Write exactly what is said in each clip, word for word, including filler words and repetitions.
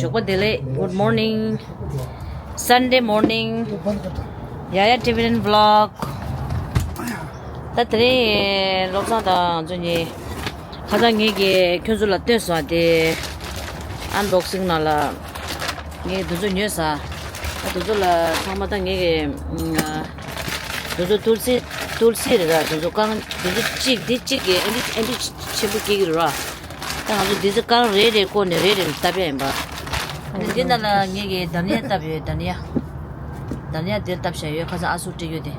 ཞོགས་པ་བདེ་ལེགས། Good morning, Sunday morning. ཡ་ཡ་ཊི་ཝི་ཨེན་བི་ལོག་ད་དེ་རིང་བློ་བཟང་དང་ང་ཚོ་གཉིས། ཁ་སང་ངེད་ཀྱིས་ཁྱོད་ཚོ་ལ་སྟོན་སོང་དེ། ཨན་བོག་སིང་ནང་ལ། ངས་དེ་ཚོ་ཉོས་ས། ཨ་དེ་ཚོ་ལ་ཚང་མ་ད་ངེད་ཀྱིས། ཨ་དེ་ཚོ་ཏུལ་སི། ཏུལ་སི་རེད་ར། དེ་ཚོ་རྐང་དེ་ཚོ་གཅིག་དེ་གཅིག་གིས་ཨེ་འདྲ་ཨེ་འདྲ་ཆེན་པོ་སྐྱེ་གི་རེད་ར། ད་ང་ཚོ་འདི་ཚོ་རྐང་རེ་རེ་བསྐོར་ནས་རེ་རེ་བཏབ་ཡ་ཡིན་པ། ཨ་ནི་འདི་ནང་ལ་ངེད་ཀྱིས་དྷ་ནི་ཡ་བཏབ་ཡོད། དྷ་ནི་ཡ། དྷ་ནི་ཡ་འདིར་བཏབ་བཞག་ཡོད། ཁ་སང་ཨ་སུ་སྤྲད་ཡོད་དེ།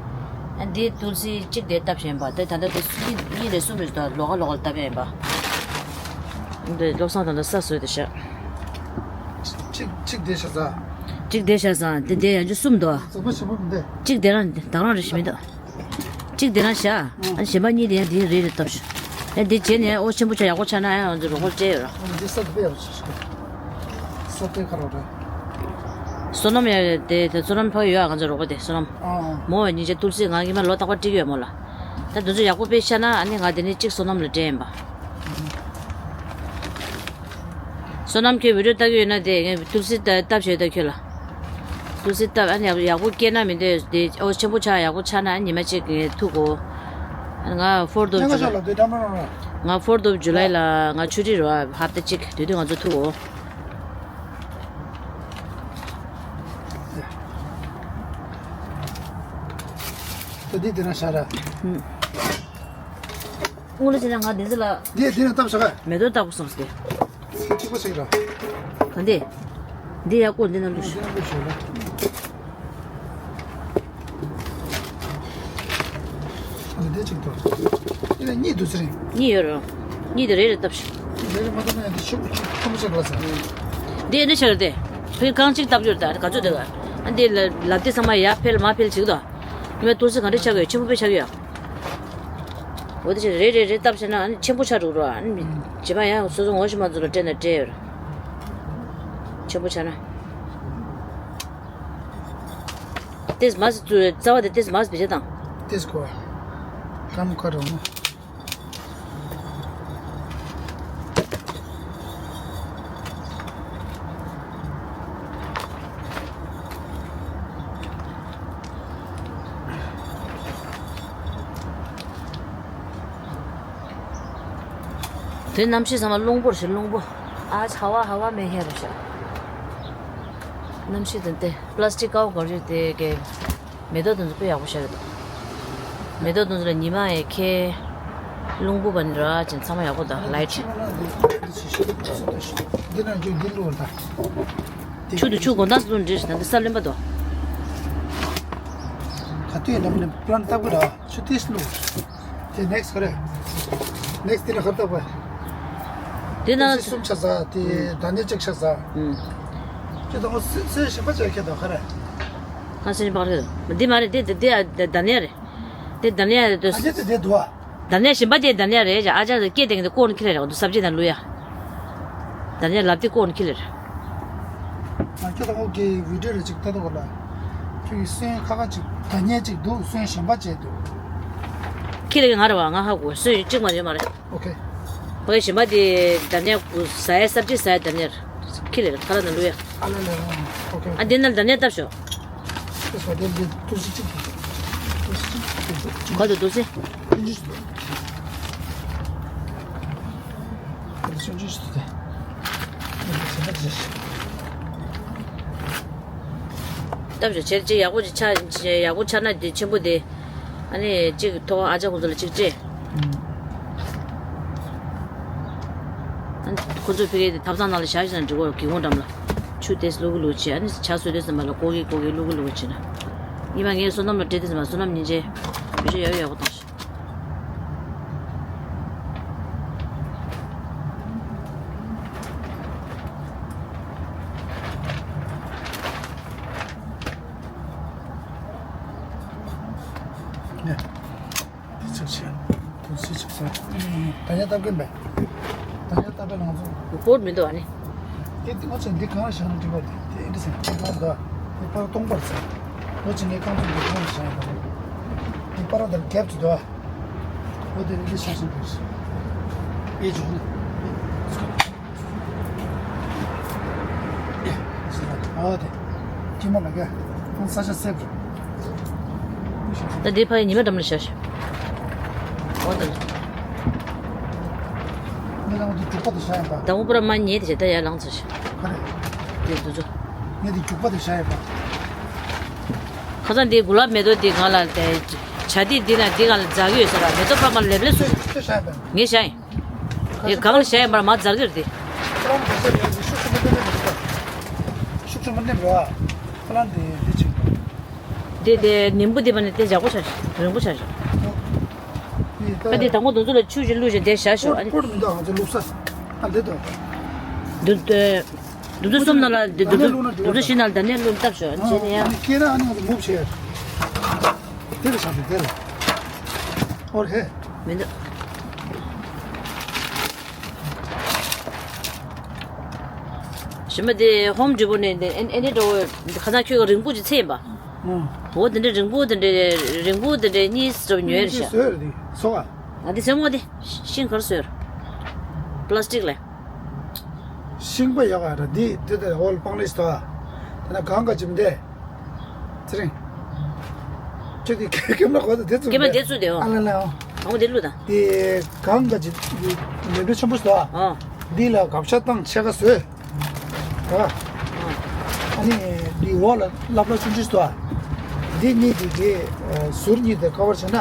ཨ་འདི་ཏུལ་སི་གཅིག་དེ་བཏབ་བཞག་ཡིན་པ། དེ་ད་ལྟ་དེ་གཉིས་གཉིས་རེ་གསུམ་རེ་ད་ལོགས་ཀ་ལོགས་ཀ་ལ་བཏབ་ཡ་ཡིན་པ། འདི་བློ་བཟང་དང་འདི་ས་བཟོས་དེ་བཞག་གཅིག་གཅིག་དེ་བཞག་ས། གཅིག་དེ་བཞག་ས། དེ་དེ་ཡང་ཅིག་གསུམ་འདུག་རྫོགས་པ་ཆེན་པོ་མི་འདུག་གཅིག་དེ་རང་དེ་རང་རེ་ཞིག་མི་འདུག་གཅིག་དེ་རང་བཞག་ཨ་གཞན་པ་གཉིས་དེ་ཡང་དེ་རེ་རེ་བཏབ་ཤོག་ཨ་འདི་བྱས་ནས་ཨོ་ཆེན་པོ་ཆགས། ཡག་པོ་ཆགས་ན་ཨ་ང་ཚོ་རོགས་པ་སྤྲད་ཡོད་ར། ཨ་འདི་ས་དེ་དཔེ་ཡག་པོ་ཆགས་ཤག་ས་དེ་ཁ་རོག་རེད། བསོད་ནམས་ཡ་དེ་དེ་བསོད་ནམས་ཕ་གི་ཡོད་ཨ། ང་ཚོ་རོགས་པ་དེ་བསོད་ནམས། ཨ་ཨ། མོ་བ་ཉིན་བྱེད་ཏུལ་སི་ང་གི་མ་ལོ་རྟག་པར་སྤྲད་ཀྱི་ཡོད་མོ་ལ། ད་དེ་ཚོ་ཡག་པོ་དཔེ་ཆགས་ན་ཨ་ནི་ང་དེ་ནས་གཅིག་བསོད་ནམས་ལ་སྤྲད་ཡིན་པ། བསོད་ནམས་ཁྱོད་བི་ཌིའོ་ལྟ་གི་ཡོད་ན་དེ་ངས་ཏུལ་སི་ལྟ་ལྟ་བྱས་ད་ཁྱོད་ལ། ཏུལ་སི་ལྟ་ཨ་ནི་ཡག་ཡག་པོ་སྐྱེས་ན་མི་འདོད་དེ་ཨོ་ཆེན་པོ་ཆགས་ཡག་པོ་ཆགས་ན་ཨ་ཉི་མ་གཅིག་ངས་ཐུག་གོ་ང་Fourth of July། ང་Fourth of July་ལ་ང་ཆུ་ཊི་རེད་བ། ཧབ་ཏ་གཅིག་དེ་དུས་ང་ཚོ་ཐུག་གོ་ད་འདི་དེ་རང་ཤ་ར། ཨུམ། དངུལ་ལོ་ཟེར་ན་ང་འདི་ཚོ་ལ། འདི་འདི་ནས་བཏབ་ཤག་མེ་ཏོག་བཏབ་དགོས་བསམ་སྟེ། གཅིག་པ་ཞིག་ར། ག་འདི། འདི་ཡག་པོ་འདི་ནང་འདུག་འདི་ནང་འདུག་ཞོག་ལ། འདི་འདི་གཅིག་འདུག་འདི་ལ་གཉིས་འདུག་ཟེར། གཉིས་ཡོད་ར། གཉིས་དེ་རེ་རེ་བཏབ་ཤག་འདི་རེ་རེ་མ་བཏབ་ན་ཡང་འདི་ཆུང་ཆུང་ཆུང་ཆུང་ཞིག་ལ་ཟེར། འདི་འདི་ཆགས་རེད་དེ། ཕའི་རྐང་གཅིག་བཏབ་རྒྱུར་ད་ག་ཚོད་འདུག་ཨ་འདི་ལ་ལབ་དེ་ཚང་མ་ཡར་འཕེལ་མར་འཕེལ་བྱེད་ཀྱི་འདུག་ཉི་མ་ཏུལ་སི་ག་འདྲ་ཆགས་ཀྱི་ཡོད། ཆེན་པོ་དཔེ་ཆགས་ཀྱི་ཡོད། འོ་དེ་བྱས་རེ་རེ་རེ་བཏབ་བྱས་ན་ཨ་ནི་ཆེན་པོ་ཆགས་འགྲོ་རོགས། ཨ་ནི་རྗེས་མ་ཡང་སོ་སོ་ངོ་ཤེས་པ་ཚོ་ལ་སྤྲད་ན་སྤྲད་ཡོད་ར། ཆེན་པོ་ཆགས་ན། དེས་མ་རྩ་བ་དེ་དེས་མ་བེད་སྤྱོད་དང་། དེས་གོ་ཀམ་ཁ་རོ་མོ། དེ་གནམ་གཤིས་ཚང་མ་རླུང་པོ་རེད་ཤག་རླུང་པོ། आज हवा हवा में है རེད་ཤག་གནམ་གཤིས་དེ་དེ་प्लास्टिक का वो कर रहे थे कि མེ་ཏོག་དེ་ཚོ་དཔེ་ཡག་པོ་ཤར་གི་འདུག་མེ་ཏོག་དེ་ཚོ་ལ་ཉི་མ་ཡི་ཁ། རླུང་བུ་བ་ནི་ར་ཅན་ཚང་མ་ཡག་པོ་འདུག་ལའིཊ། འདི་ན་འཇུ་འདི་ལོ་ད། ཆུ་དུ་ཆུ་དགོང་དག་ལུང་འདྲེས་ད་འདི་ས་ལེན་པ་དོ། ག་དུས་ལམ་ནས་པླན་བཏབ་གི་ར་ཆུ་ཏིས་ལུ། དེ་ནེགསི་ག་རེ། ནེགསི་དེ་ན་ཁ་བཏབ་པ། དེ་ན་སུམ་ཆ་ཟ་དེ་ད་ནས་ཅིག་ཆ་ཟ། ཁྱེད་དང་སེ་ཞིམ་པ་ཅིག་ཁྱེད་དང་ག་རེ། ཁ་སེ་ཞིམ་པ་རེད། འདི་མ་རེད་དེ་དེ་དེ་ད་ནས་རེད། དེ་ད་ནས་རེད་དུ། ཨ་ཅེ་དེ་དེ་དུ་ཨ། ད་ནས་ཞིམ་པ་དེ་ད་ནས་རེད། ཨ་ཅག་དེ་སྐད་དེ་གི་དེ་ཀོན་ཁི་ལེ་རེད་དུ་སབ་ཅི་དང་ལུ་ཡ། ད་ནས་ལབ་དེ་ཀོན་ཁི་ལེ་རེད། ང་ཁྱོད་དང་ངོ་གི་བི་ཌིའོ་རེ་ཅིག་ལྟ་དུ་གོ་ལ། ཁྱོད་ཀྱི་སོན་ཁ་ཁ་ཅིག་ད་ནས་ཅིག་འདུག་སོན་ཞིམ་པ་ཅིག་འདུག་ཁི་ལེ་གི་ང་རེད་བ་ང་ཧ་གོ་སོན་ཅིག་མ་ཡོད་མ་རེད། ཨོ་ཁེ། ཕ་གི་ཞིམ་པ་དེ་ད་ནས་ཟ་ཡ་སབ་ཅི་ཟ་ཡ་ད་ནས་ཁི་ལེ་རེད་ཁ་ལ་ན་ལུ་ཡ། ཨ་ལ་ལ་ཨོ་ཁེ། ཨ་འདི་ན་ད་ནས་བཏབ་ཤོག་དེ་སོ་དེ་འདི་ཏུ་སི་ཅིག་ཏུ་སི་ཅིག་ག་དུ་ཏུ་སི། ཏུ་སི་ཅིག་ཏུ་སི་ཅིག་ཏུ་སི། སྟབས་བྱེད་ཅིག་ཡག་པོ་ཅིག་ཆགས་ཡག་པོ་ཆགས་ན་དེ་ཆེན་པོ་དེ། ཨ་ནི་གཅིག་ཐོག་ཨ་ཅག་ཁོང་ཚོ་ལ་གཅིག་སྤྲད། ཨ་ནི་ཁོང་ཚོ་ཕ་གི་དེ་ཐབ་ཚང་ནང་ལ་བཞག་བཞག་ན་འགྲིག་གོ་གི་ངོ་འགྲམ་ལ། ཆུ་དེ་བླུག་གི་བླུག་བྱེད་ཨ་ནི་ཇ་བཟོས་དུས་ཙམ་པ་ལ་ཀོ་གི་ཀོ་གི་བླུག་གི་བླུག་བྱེད་ན། ཉི་མ་ངས་བསོད་ནམས་ལ་སྤྲད་དུས་ཙམ་པ་བསོད་ནམས་ཉིན་བྱེད་བེད་སྤྱོད་ཡག་ཡོད་ཡག་པོ་བཏང་ཤག་ནས། དེ་ཚོ་བྱས། དུ་སི་ཆགས་ས། ད་ཡ་བཏབ་གི་མེད། ད་ཡ་བཏབ་པའི་ལང་ཚོ། བོར་མི་འདུག་ཨ་ནི། དེ་དེ་ང་ཚོ་འདི་གང་ལ་བཞག་ན་འགྲིག་པ་དེ་དེ་ཨེ་འདྲ་ཟེར་ཁྱེད་རང་འདྲ་དེ་པར་སྟོང་པར་ཟེར། ང་ཚོ་ངའི་རྐང་ཚོ་འདི་གང་ལ་བཞག་ཡ་དང་། དེ་པར་དང་རྒྱབ་ཀྱི་འདུག་ཨ། ཨོ་དེ་འདི་ཆགས་ཤིང་འདུག་ཨེ་འཇུག་ནི། ཨོ་དེ། ཀྱེ་མ་ལགས་ཀྱ། ཁོང་ས་ཆ་སེབ་རེད། ད་འདི་ཕ་ཡི་ཉི་མ་འགྲམ་ལ་བཞག་ཤག་ཨོ་དེ། ངས་ལ་འདི་རྒྱུག་པ་དེ་བཞག་ཡིན་པ། དང་པོ་པུ་ར་མ་ཉེས་དེ་བྱས་ད་ཡར་ལངས་ཚར་ཤག་ག་རེ། དེ་འདུག་ཚོ། ངས་འདི་རྒྱུག་པ་དེ་བཞག་ཡིན་པ། ཁ་སང་འདི་གུ་ལབ་མེ་ཏོག་འདི་ང་ལ་དེ་བྱ་དེ་འདི་ལ་འདི་ག་ལ་འཛག་གི་ཡོད་ས་ར། མེ་ཏོག་པུ་ར་མ་ལེབ་ལེབ་སོ། ཁྱོད་བཞག་ཡིན་པ། ངས་བཞག་ཡིན། དེ་གང་ལ་བཞག་ཡིན་པར་མ་འཛག་གི་རེད་དེ། ཁོ་རང་གི་ཤུགས་ཆེན་པོ་མནན་མི་འདུག་ཤུགས་ཆེན་པོ་མནན་རོགས། ཁོ་རང་དེ་འདི་བྱེད་དགོས། དེ་དེ་ནིམ་བུ་དེ་བ་ནི་དེ་འཇག་པོ་ཆགས་ཤག་རིང་པོ་ཆགས་ཤག་ཨ་དེ་དང་པོ་དུང་ཚོ་ལ་ཆུ་ཞིག་བླུགས་ཤག་དེ་བཞག་ཤོག་ཨ་ནི་པོར་མི་འདུག་ང་ཚོ་བླུགས་ས་ཨ་འདི་དང་། དུ་དུ་དུ་གསུམ་ནང་ལ་དུ་དུ་དུ་བཞི་ནང་ལ་ད་ནས་བླུགས་བཏབ་ཤོག་ཨ་ནི་བྱས་ནས་ཡང་། ཨ་ནི་སྐྱེས་ན་ཨ་ནི་ང་ཚོ་མུབ་བྱས། དེ་ལ་བཞག་དེ་དེ་ལ། ཨོ་ཧེ། མི་འདུག་ཞི་མ་དེ་ཧོམ་ཌི་པོ་ནས་འདི་ཨེ་ཨེ་འདྲ་འགྲོ་འོས། ཁ་སང་ཁྱོད་ཀྱི་རིང་པོ་ཅིག་ཚེས་པ། ཨོ་དེ་འདྲ་རིང་པོ་དེ་འདྲ་རིང་པོ་དེ་འདྲ་གཉིས་སུ་ཉོས་རེད་ཤག་སོས་རེད་དེ་སོ་ག་ང་དེ་སེམས་ངོ་དེ་ཤིང་གར་སོས། པ་ལ་སི་ཊིག་ལ། ཤིང་པ་ཡོད་ག་ར་དེ་དེ་དེ་ཧོལ་པང་ལེ་སྟོ། དེ་ན་གང་ག་ཅིམ་དེ། ཚེ་རིང་། ཁྱོད་ཀྱིས་ཀེམ་ར་གོ་ད་དེ་ཚུགས་ཀེམ་ར་དེ་ཚུགས་དེ་ཨོ། ཨ་ལ་ལ་ཨོ། གང་དེ་ལུ་ད། དེ་གང་ག་ཅི་མེ་འབྲུ་ཆེན་པོ་ཟོ། ཨ། འདི་ལ་གབ་ཤ་བཏང་ཕྱེད་ཀ་ཟོས། ཨ། ཨ་ནི་འདི་འོག་ལ་ལབ་ལ་ཆུང་ཆུང་ཟོ། འདི་གཉིས་དེ་གི་ཟུར་གཉིས་དེ་ཀ་བར་བྱས་ན།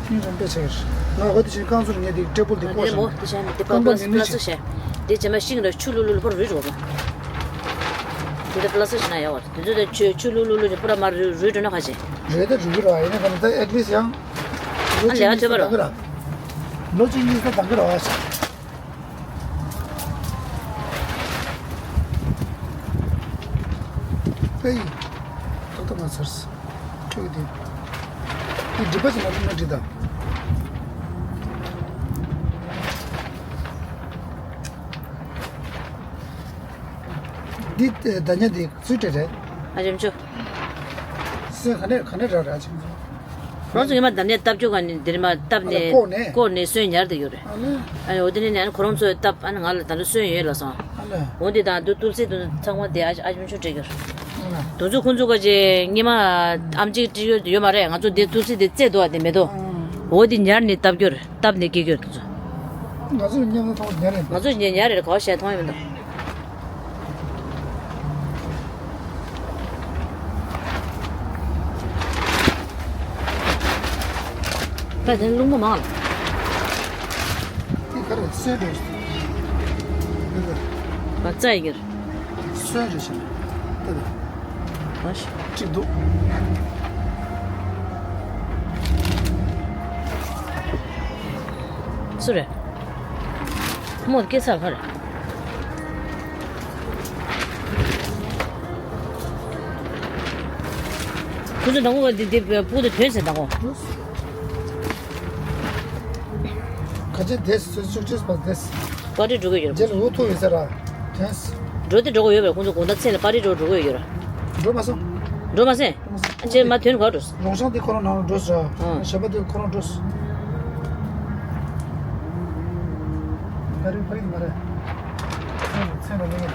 ཤིང་རིམ་པས་ཆེ་བར། ང་འོ་དེ་བཞིན་རྐང་ཟུར་ངས་དེ་ཊེ་བལ་དེ་ཨ་བཀོག་དེ་བཞག་མོ་དེ་བཞག་དེ་རྐང་པ་པ་ལ་ནི་ནི་པ་ལ་ཅིག་སི་བྱས། དེ་རྗེས་མ་ཤིང་ར་ཆུ་ལུ་ལུ་ལུ་པར་རུལ་འགྲོ་བ། དེ་འདྲ་པ་ལ་སི་བྱས་ན་ཡག་བ་དེ་ཚོ་དེ་ཆུ་ཆུ་ལུ་ལུ་ལུ་ཅིག་པུ་ར་མ་རུལ་རུལ་འགྲོ་ན་ཁ་ཆེ། རེད་ད་རུལ་གི་ར་ཡིན་ན་ད་ནི་ད་ཨེཊ་ལི་སི་ཡང་། ལོ་ཨ་ལས་ཨ་ཐོས་པ་ར། གཅིག་གཉིས་ད་འདང་གི་ར་བ་ཞིག་ཨེ། ཏག་ཏག་མ་ཚར་སི། ཁྱོད་ཀྱི་དེ། དེ་སྒྲིབ་པ་ཞིག་མ་བྱུང་ན་འགྲིག་ད། འདི་ད་ཉ་འདི་ཚུལ་བྲེ་རེད། ཨ་ཅམ་ཆུ། སོན་ག་ནས་ག་ནས་རག་རེད་ཨ་ཅམ་ཆུ། ཁོང་ཚོ་ཉི་མ་ད་ནས་བཏབ་རྒྱུ་ག་ནས་འདིར་མ་བཏབ་ནས་ཨ་ལ་བཀོག་ནས། བཀོག་ནས་སོན་ཉར་དུ་ཡོད་རེད། ཨ་ལ། ཨ་ནི་འོ་དེ་ནས་ནས་ཨ་ནི་ཁོ་རང་ཚོས་བཏབ་ཨ་ནི་ང་ལ་ད་ལོ་སོན་ཡོད་ལ་སོང་། ཨ་ལ། འོ་འདི་དང་དུ་ཏུལ་སི་དུ་ཚང་མ་དེ་ཨ་ཨ་ཅམ་ཆུ་སྤྲད་རྒྱུ་རེད། ཨ་ལ། དུ་ཚོ་ཁོང་ཚོ་ག་ཅེ་ཉི་མ་ཨམ་ཅིག་སྤྲད་ཡོད་ཡོད་མ་རེད། ང་ཚོ་དེ་ཏུལ་སི་དེ་རྩེ་འདུག་ཨ་དེ་མེ་ཏོག་ཨ། འོ་དེ་ཉར་ནས་བཏབ་རྒྱུ་རེད། བཏབ་ནས་སྐྱེ་རྒྱུ་རེད་དུ་ཚོ། ང་ཚོ་ཉར་ནས་མཐོང་ཉར་རེད། ང་ཚོ་ཉར་ཉར་རེད་གོ་ཞེས་མཐོང་ཡོད་མི་འདུག་ད་དེ་རླུང་བུ་མང་ལ། དེ་ག་རེ་སོས་འགྲོ། བ་ཙ་ཡི་གེར། སོས་རེ་ཞིག་དེ་ལ། ཨ་ཤི། གཅིག་འདུག་སུ་རེད། མོ་སྐྱེ་ས་ག་རེད། ཁོ་ཚོ་དང་པོ་འདི་འདི་ཕུག་ཏུ་ཐོན་ཟེར་དང་པོ། ག་ཅི་དེ་སུ་ཅུག་ཅེས་པ་དེ། པར་ཊི་འགྲོ་གི་ཡོད་རེད། རྗེས་ལ་འུ་ཐུག་ཡོད་ས་ར། དེ། འགྲོ་དེ་འགྲོ་གི་ཡོད་པས་ཁོང་ཚོ་དགོང་དག་མཚན་ལ་པར་ཊི་འགྲོ་འགྲོ་གི་ཡོད་ར། འགྲོ་མ་སོང་། འགྲོ་མ་སོང་། རྗེས་མ་ཐོན་ག་འགྲོ། ལུང་ཤང་དེ་ཁོ་རང་ནང་ལ་འགྲོ་ས་ར། ཨང་། ཞབས་པ་དེ་ཁོ་རང་འགྲོ་ས། ག་རེ་ཕ་རིག་མ་རེད། མཚན་ལ་ལེན་གི།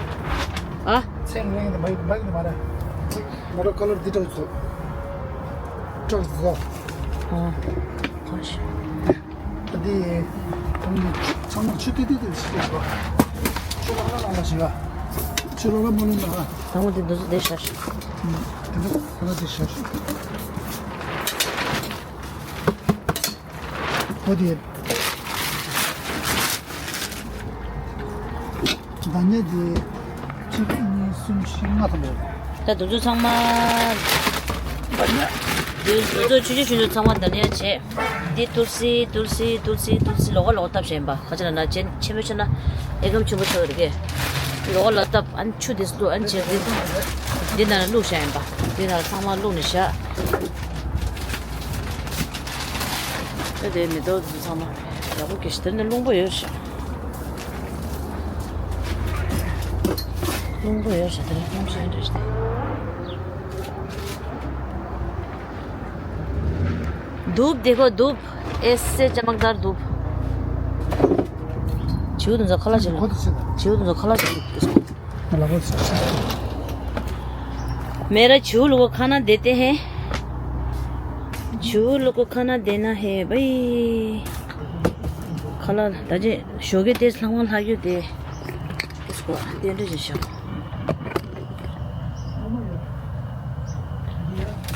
ཨ། མཚན་ལ་ལེན་གི་མ་ཡིན་མ་ཡིན་མ་རེད། མོ་ཊ་ཁ་ལར་འདི་སྤྲོད་ཚོ། སྤྲོད་ཚོ། ཨ། ད་འདི། ད་འདི་ཚང་མ་ཆུ་ཏི་ཏི་ཏི་ཞིག་ཞིག་ཆུ་ལ་ལ་ལ་ལ་ཞིག་ཆུ་ལ་ལ་མ་ལུང་ན། དང་པོ་འདི་འདི་ཚོ་འདི་ཤར་ཞིག་དེ་འདྲ་དེ་འདྲ་འདི་ཤར་ཞིག་འོ་དེ། ཟླ་ཉལ་དེ། གཅིག་གཉིས་གསུམ་བཞི་ལྔ་ཐམ་པ་ཡོད། ད་དུང་ཚོ་ཚང་མ། ཟླ་ཉལ། དུང་ཚོ་ཆུང་ཆུང་ཆུང་ཆུང་ཚང་མ་ཟླ་ཉལ་བྱས། འདི་ཏུལ་སི་ཏུལ་སི་ཏུལ་སི་ཏུལ་སི་ལོགས་ཀ་ལོགས་ཀ་བཏབ་བཞིན་པ་ག་ཅི་ལ་ན་ཅན་ཆེན་པོ་ཆེ་ན་ཨེ་སྐམ་ཆེན་པོ་ཆེ་བ་རེད་གས། ལོགས་ཀ་ལོགས་བཏབ་ཨན་ཆུ་དེ་སུ་ཨན་ཆེ་འདི་འདི་ན་ལ་བླུགས་བཞག་ཡིན་པ། འདི་ན་ལ་ཚང་མ་བླུགས་ནས་བཞག་ཨེ་དེ་མེ་ཏོག་དེ་ཚང་མ་ཡག་པོ་སྐྱེ་ཤི། དེ་ནི་རླུང་པོ་ཡོད་ཤག་རླུང་པོ་ཡོད་ཤག་དེ་ནི་རླུང་ཤ་འདྲ་ཤག धूप देखो धूप, ऐसे चमकदार धूप। झूठ तुमचा खाला चलो। झूठ तुमचा खाला चलो। मेरा झूठ लोगों को खाना देते हैं। झूठ लोगों को खाना देना है भाई। खाला ताजे शोगे तेज लंगवा लागियो दे। उसको दे दे जैसा।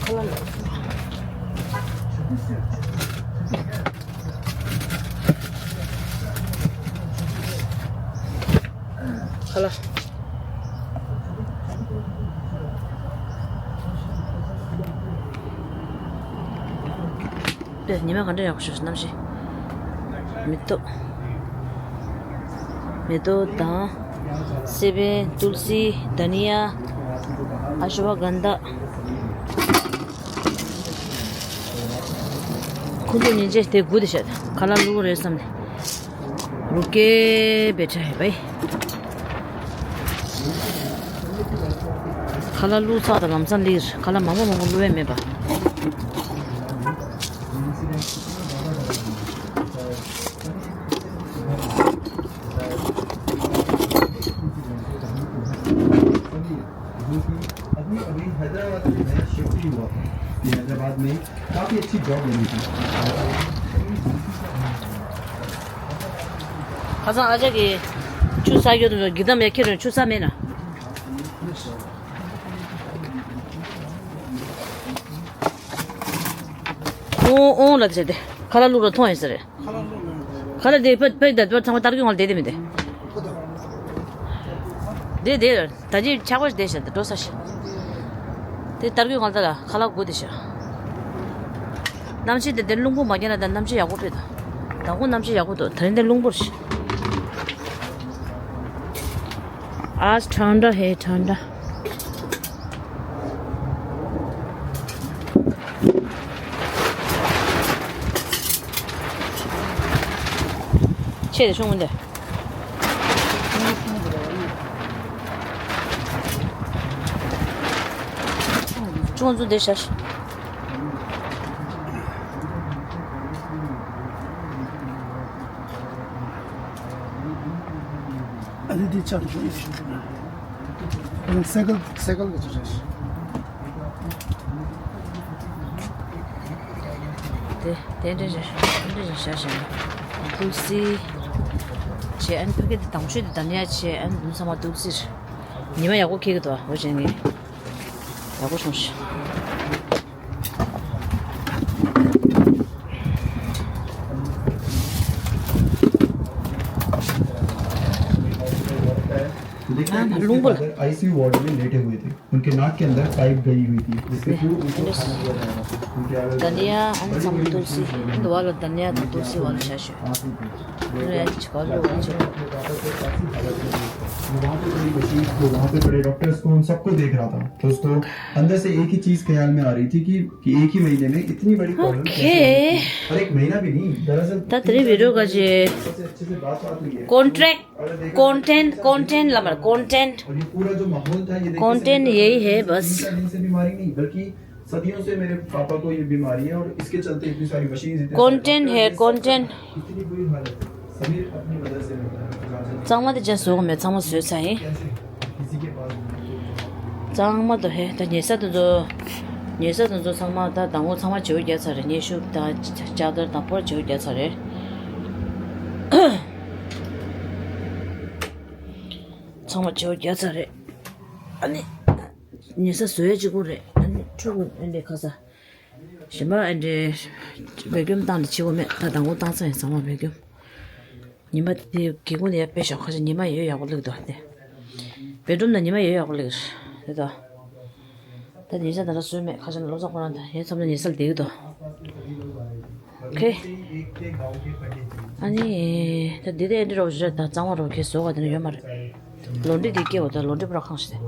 खाला। ཁ་ལག་དེ་ཉི་མ་ག་འདྲ་ཡག་པོ་ཞིག་གནམ་གཤིས། མེ་ཏོག་མེ་ཏོག་དང་། སེ་བན། ཏུལ་སི། དྷ་ནི་ཡ། ཨ་ཤྭ་གྷན་དྷ། ཁོང་ཚོ་ཉིན་བྱེད་དེ་དགུ་དེ་བཤད། ཁ་ལག་བླུགས་རེད་བསམ་ནས། རུ་ཀེ་བེ་ཁྲ་ཧེ་བའི། ཁ་ལག་བླུགས་ཚར་དང་ལམ་སང་ལིར་ཁ་ལག་མང་པོ་མང་པོ་བླུགས་ཡས་མེད་པ། अभी अभी हैदराबाद में नया शिफ्ट ही हुआ था कि हैदराबाद में काफी अच्छी जॉब लगी थी। ཁ་སང་ཨ་ཅག་གིས་ཆུ་ཟ་ཡོད་དུ་གི་དམ་ཡ་ཁྱེད་རང་ཆུ་ཟ་མེད་ན། ཨོང་ཨོང་ལ་བྱས་ཏེ་ཁ་ལག་བླུགས་ར་མཐོང་ཡིན་ཟེར། ཁ་ལག་དེ་ཕ་ཕ་ད་ཚང་མ་ཏར་གི་ངང་ལ་བསྡད་དེ་མི་བསྡད། བསྡད་བསྡད། ད་ཅི་ཆག་པ་ཞིག་བསྡད་ཤག་ད་འགྲོ་ས་ཞིག་དེ་ཏར་གི་ངང་ལ་ད་ལ་ཁ་ལག་དགོས་བསྡད་ཤག་གནམ་གཤིས་དེ་དེ་རླུང་བུ་མ་རྒྱག་ན་ད་གནམ་གཤིས་ཡག་པོ་དཔེ་ད། དང་པོ་གནམ་གཤིས་ཡག་པོ་འདུག་ད་རིང་དེ་རླུང་བུར་ཞིག आज ठंडा है ठंडा। ཆེ་དེ་ཤོང་མི་འདུག་ཁོང་ཚོ་འདིར་བཞག་ཨ་ནི་འདི་ཆགས་འགྲོ་ཡི་ཤོག་སའི་ཀལ་སའི་ཀལ་གི་ཚོ་བཞག་དེ་དེ་འདྲ་བཞག་དེ་འདྲ་བཞག་བཞག་ཏུལ་སི་བྱས། ཨ་ནི་ཕ་གི་དེ་དང་ཤོས་དེ་དམ་ཡ་བྱས། ཨ་ནི་འདུག་ཚང་མ་ཏུལ་སི་རེད། ཉི་མ་ཡག་པོ་ཁེལ་གི་འདུག་འོ་བྱས་ངས། ཡག་པོ་བྱུང་ཤག देखा है कि उसके फादर आईसीयू वार्ड में लेटे हुए थे, उनके नाक के अंदर पाइप गई हुई थी, जिससे पूर्व उनको खाना दिया जाएगा। उनके आवेदन धनिया and some tulsi. धनिया tulsi वाला शाशु। वहाँ पे कोई मशीन को, वहाँ पे पड़े डॉक्टर्स को, उन सबको देख रहा था। तो उसको अंदर से एक ही चीज ख्याल में आ रही थी कि, कि एक ही महीने में इतनी बड़ी प्रॉब्लम कैसे आ गई? और एक महीना भी नहीं, दरअसल ད་དེ་རིང་བི་ཌི་ཡོ་ག་ཅེ། अच्छे से बात बात हुई है। कॉन्ट्रैक्ट। और देखा कंटेंट कंटेंट लमर कंटेंट। और ये पूरा जो माहौल था, ये देख के कंटेंट यही है बस। तीन चार दिन से बीमारी नहीं, बल्कि सदियों से मेरे पापा को ये बीमारी है और इसके चलते इतनी सारी मशीन, इतने सारे कंटेंट है डॉक्टर, कंटेंट। इतनी बुरी हालत है। समीर अपनी मदद से रहता है। ཚང་མ་དེ་ཅན་བཟོ་གི་མེད། ཚང་མ་བཟོས་ཚར་ཡིན། ཚང་མ་དོ་ཧེ་ད་ཉེ་ས་དེ་ཚོ། ཉེ་ས་དེ་ཚོ་ཚང་མ་ད་དང་པོ་ཚང་མ་བྱེའུ་རྒྱག་ཚར་རེད། ཉེ་ཤུབས་དང་ལྕགས་དར་དང་པོར་བྱེའུ་རྒྱག་ཚར་རེད། ཚང་མ་བྱེའུ་རྒྱག་ཚར་རེད། ཨ་ནི། ཉེ་ས་བཟོ་ཡ་གཅིག་པོ་རེད། ཨ་ནི་ཕྲུ་གུ་ཨ་འདྲས་ཁ་ས། གཞན་པ་ཨ་འདྲས། བེ་ཀུམ་བཏང་ནས་བྱེད་དགོས་མེད། ད་དང་པོ་བཏང་ཚར་ཡིན། ཚང་མ་བེ་ཀུམ། ཉི་མ་དེ་སྒེའུ་ཁུང་དེ་ཡར་ཕེབས་ཤོག་ཁ་ཤས་ཉི་མ་ཡོད་ཡག་པོ་བླུགས་འདུག་སྟེ། བེད་རུམ་ནང་ཉི་མ་ཡོད་ཡག་པོ་བླུགས་རེད་ད། ད་ཉེ་ས་ད་ལྟ་སུ་མེད། ཁ་ཤས་ནང་བློ་བཟང་ཁོ་རང་དང་ཡིན་ཙམ་ན་ཉེ་སར་བསྡད་ཀྱི་འདུག་ཁེ། ཨ་ནི་ད་འདི་དེ་འདྲ་རོགས་ཞིག་རེད། ད་གཙང་མ་རོགས་ཁེ་བཟོ་ག་དེ་ནས་ཡོད་མ་རེད། ལོ་འདྲི་དེ་སྐྱེ་བ་ད་ལོ་འདྲི་པུ་ར་ཁང་ཞིག་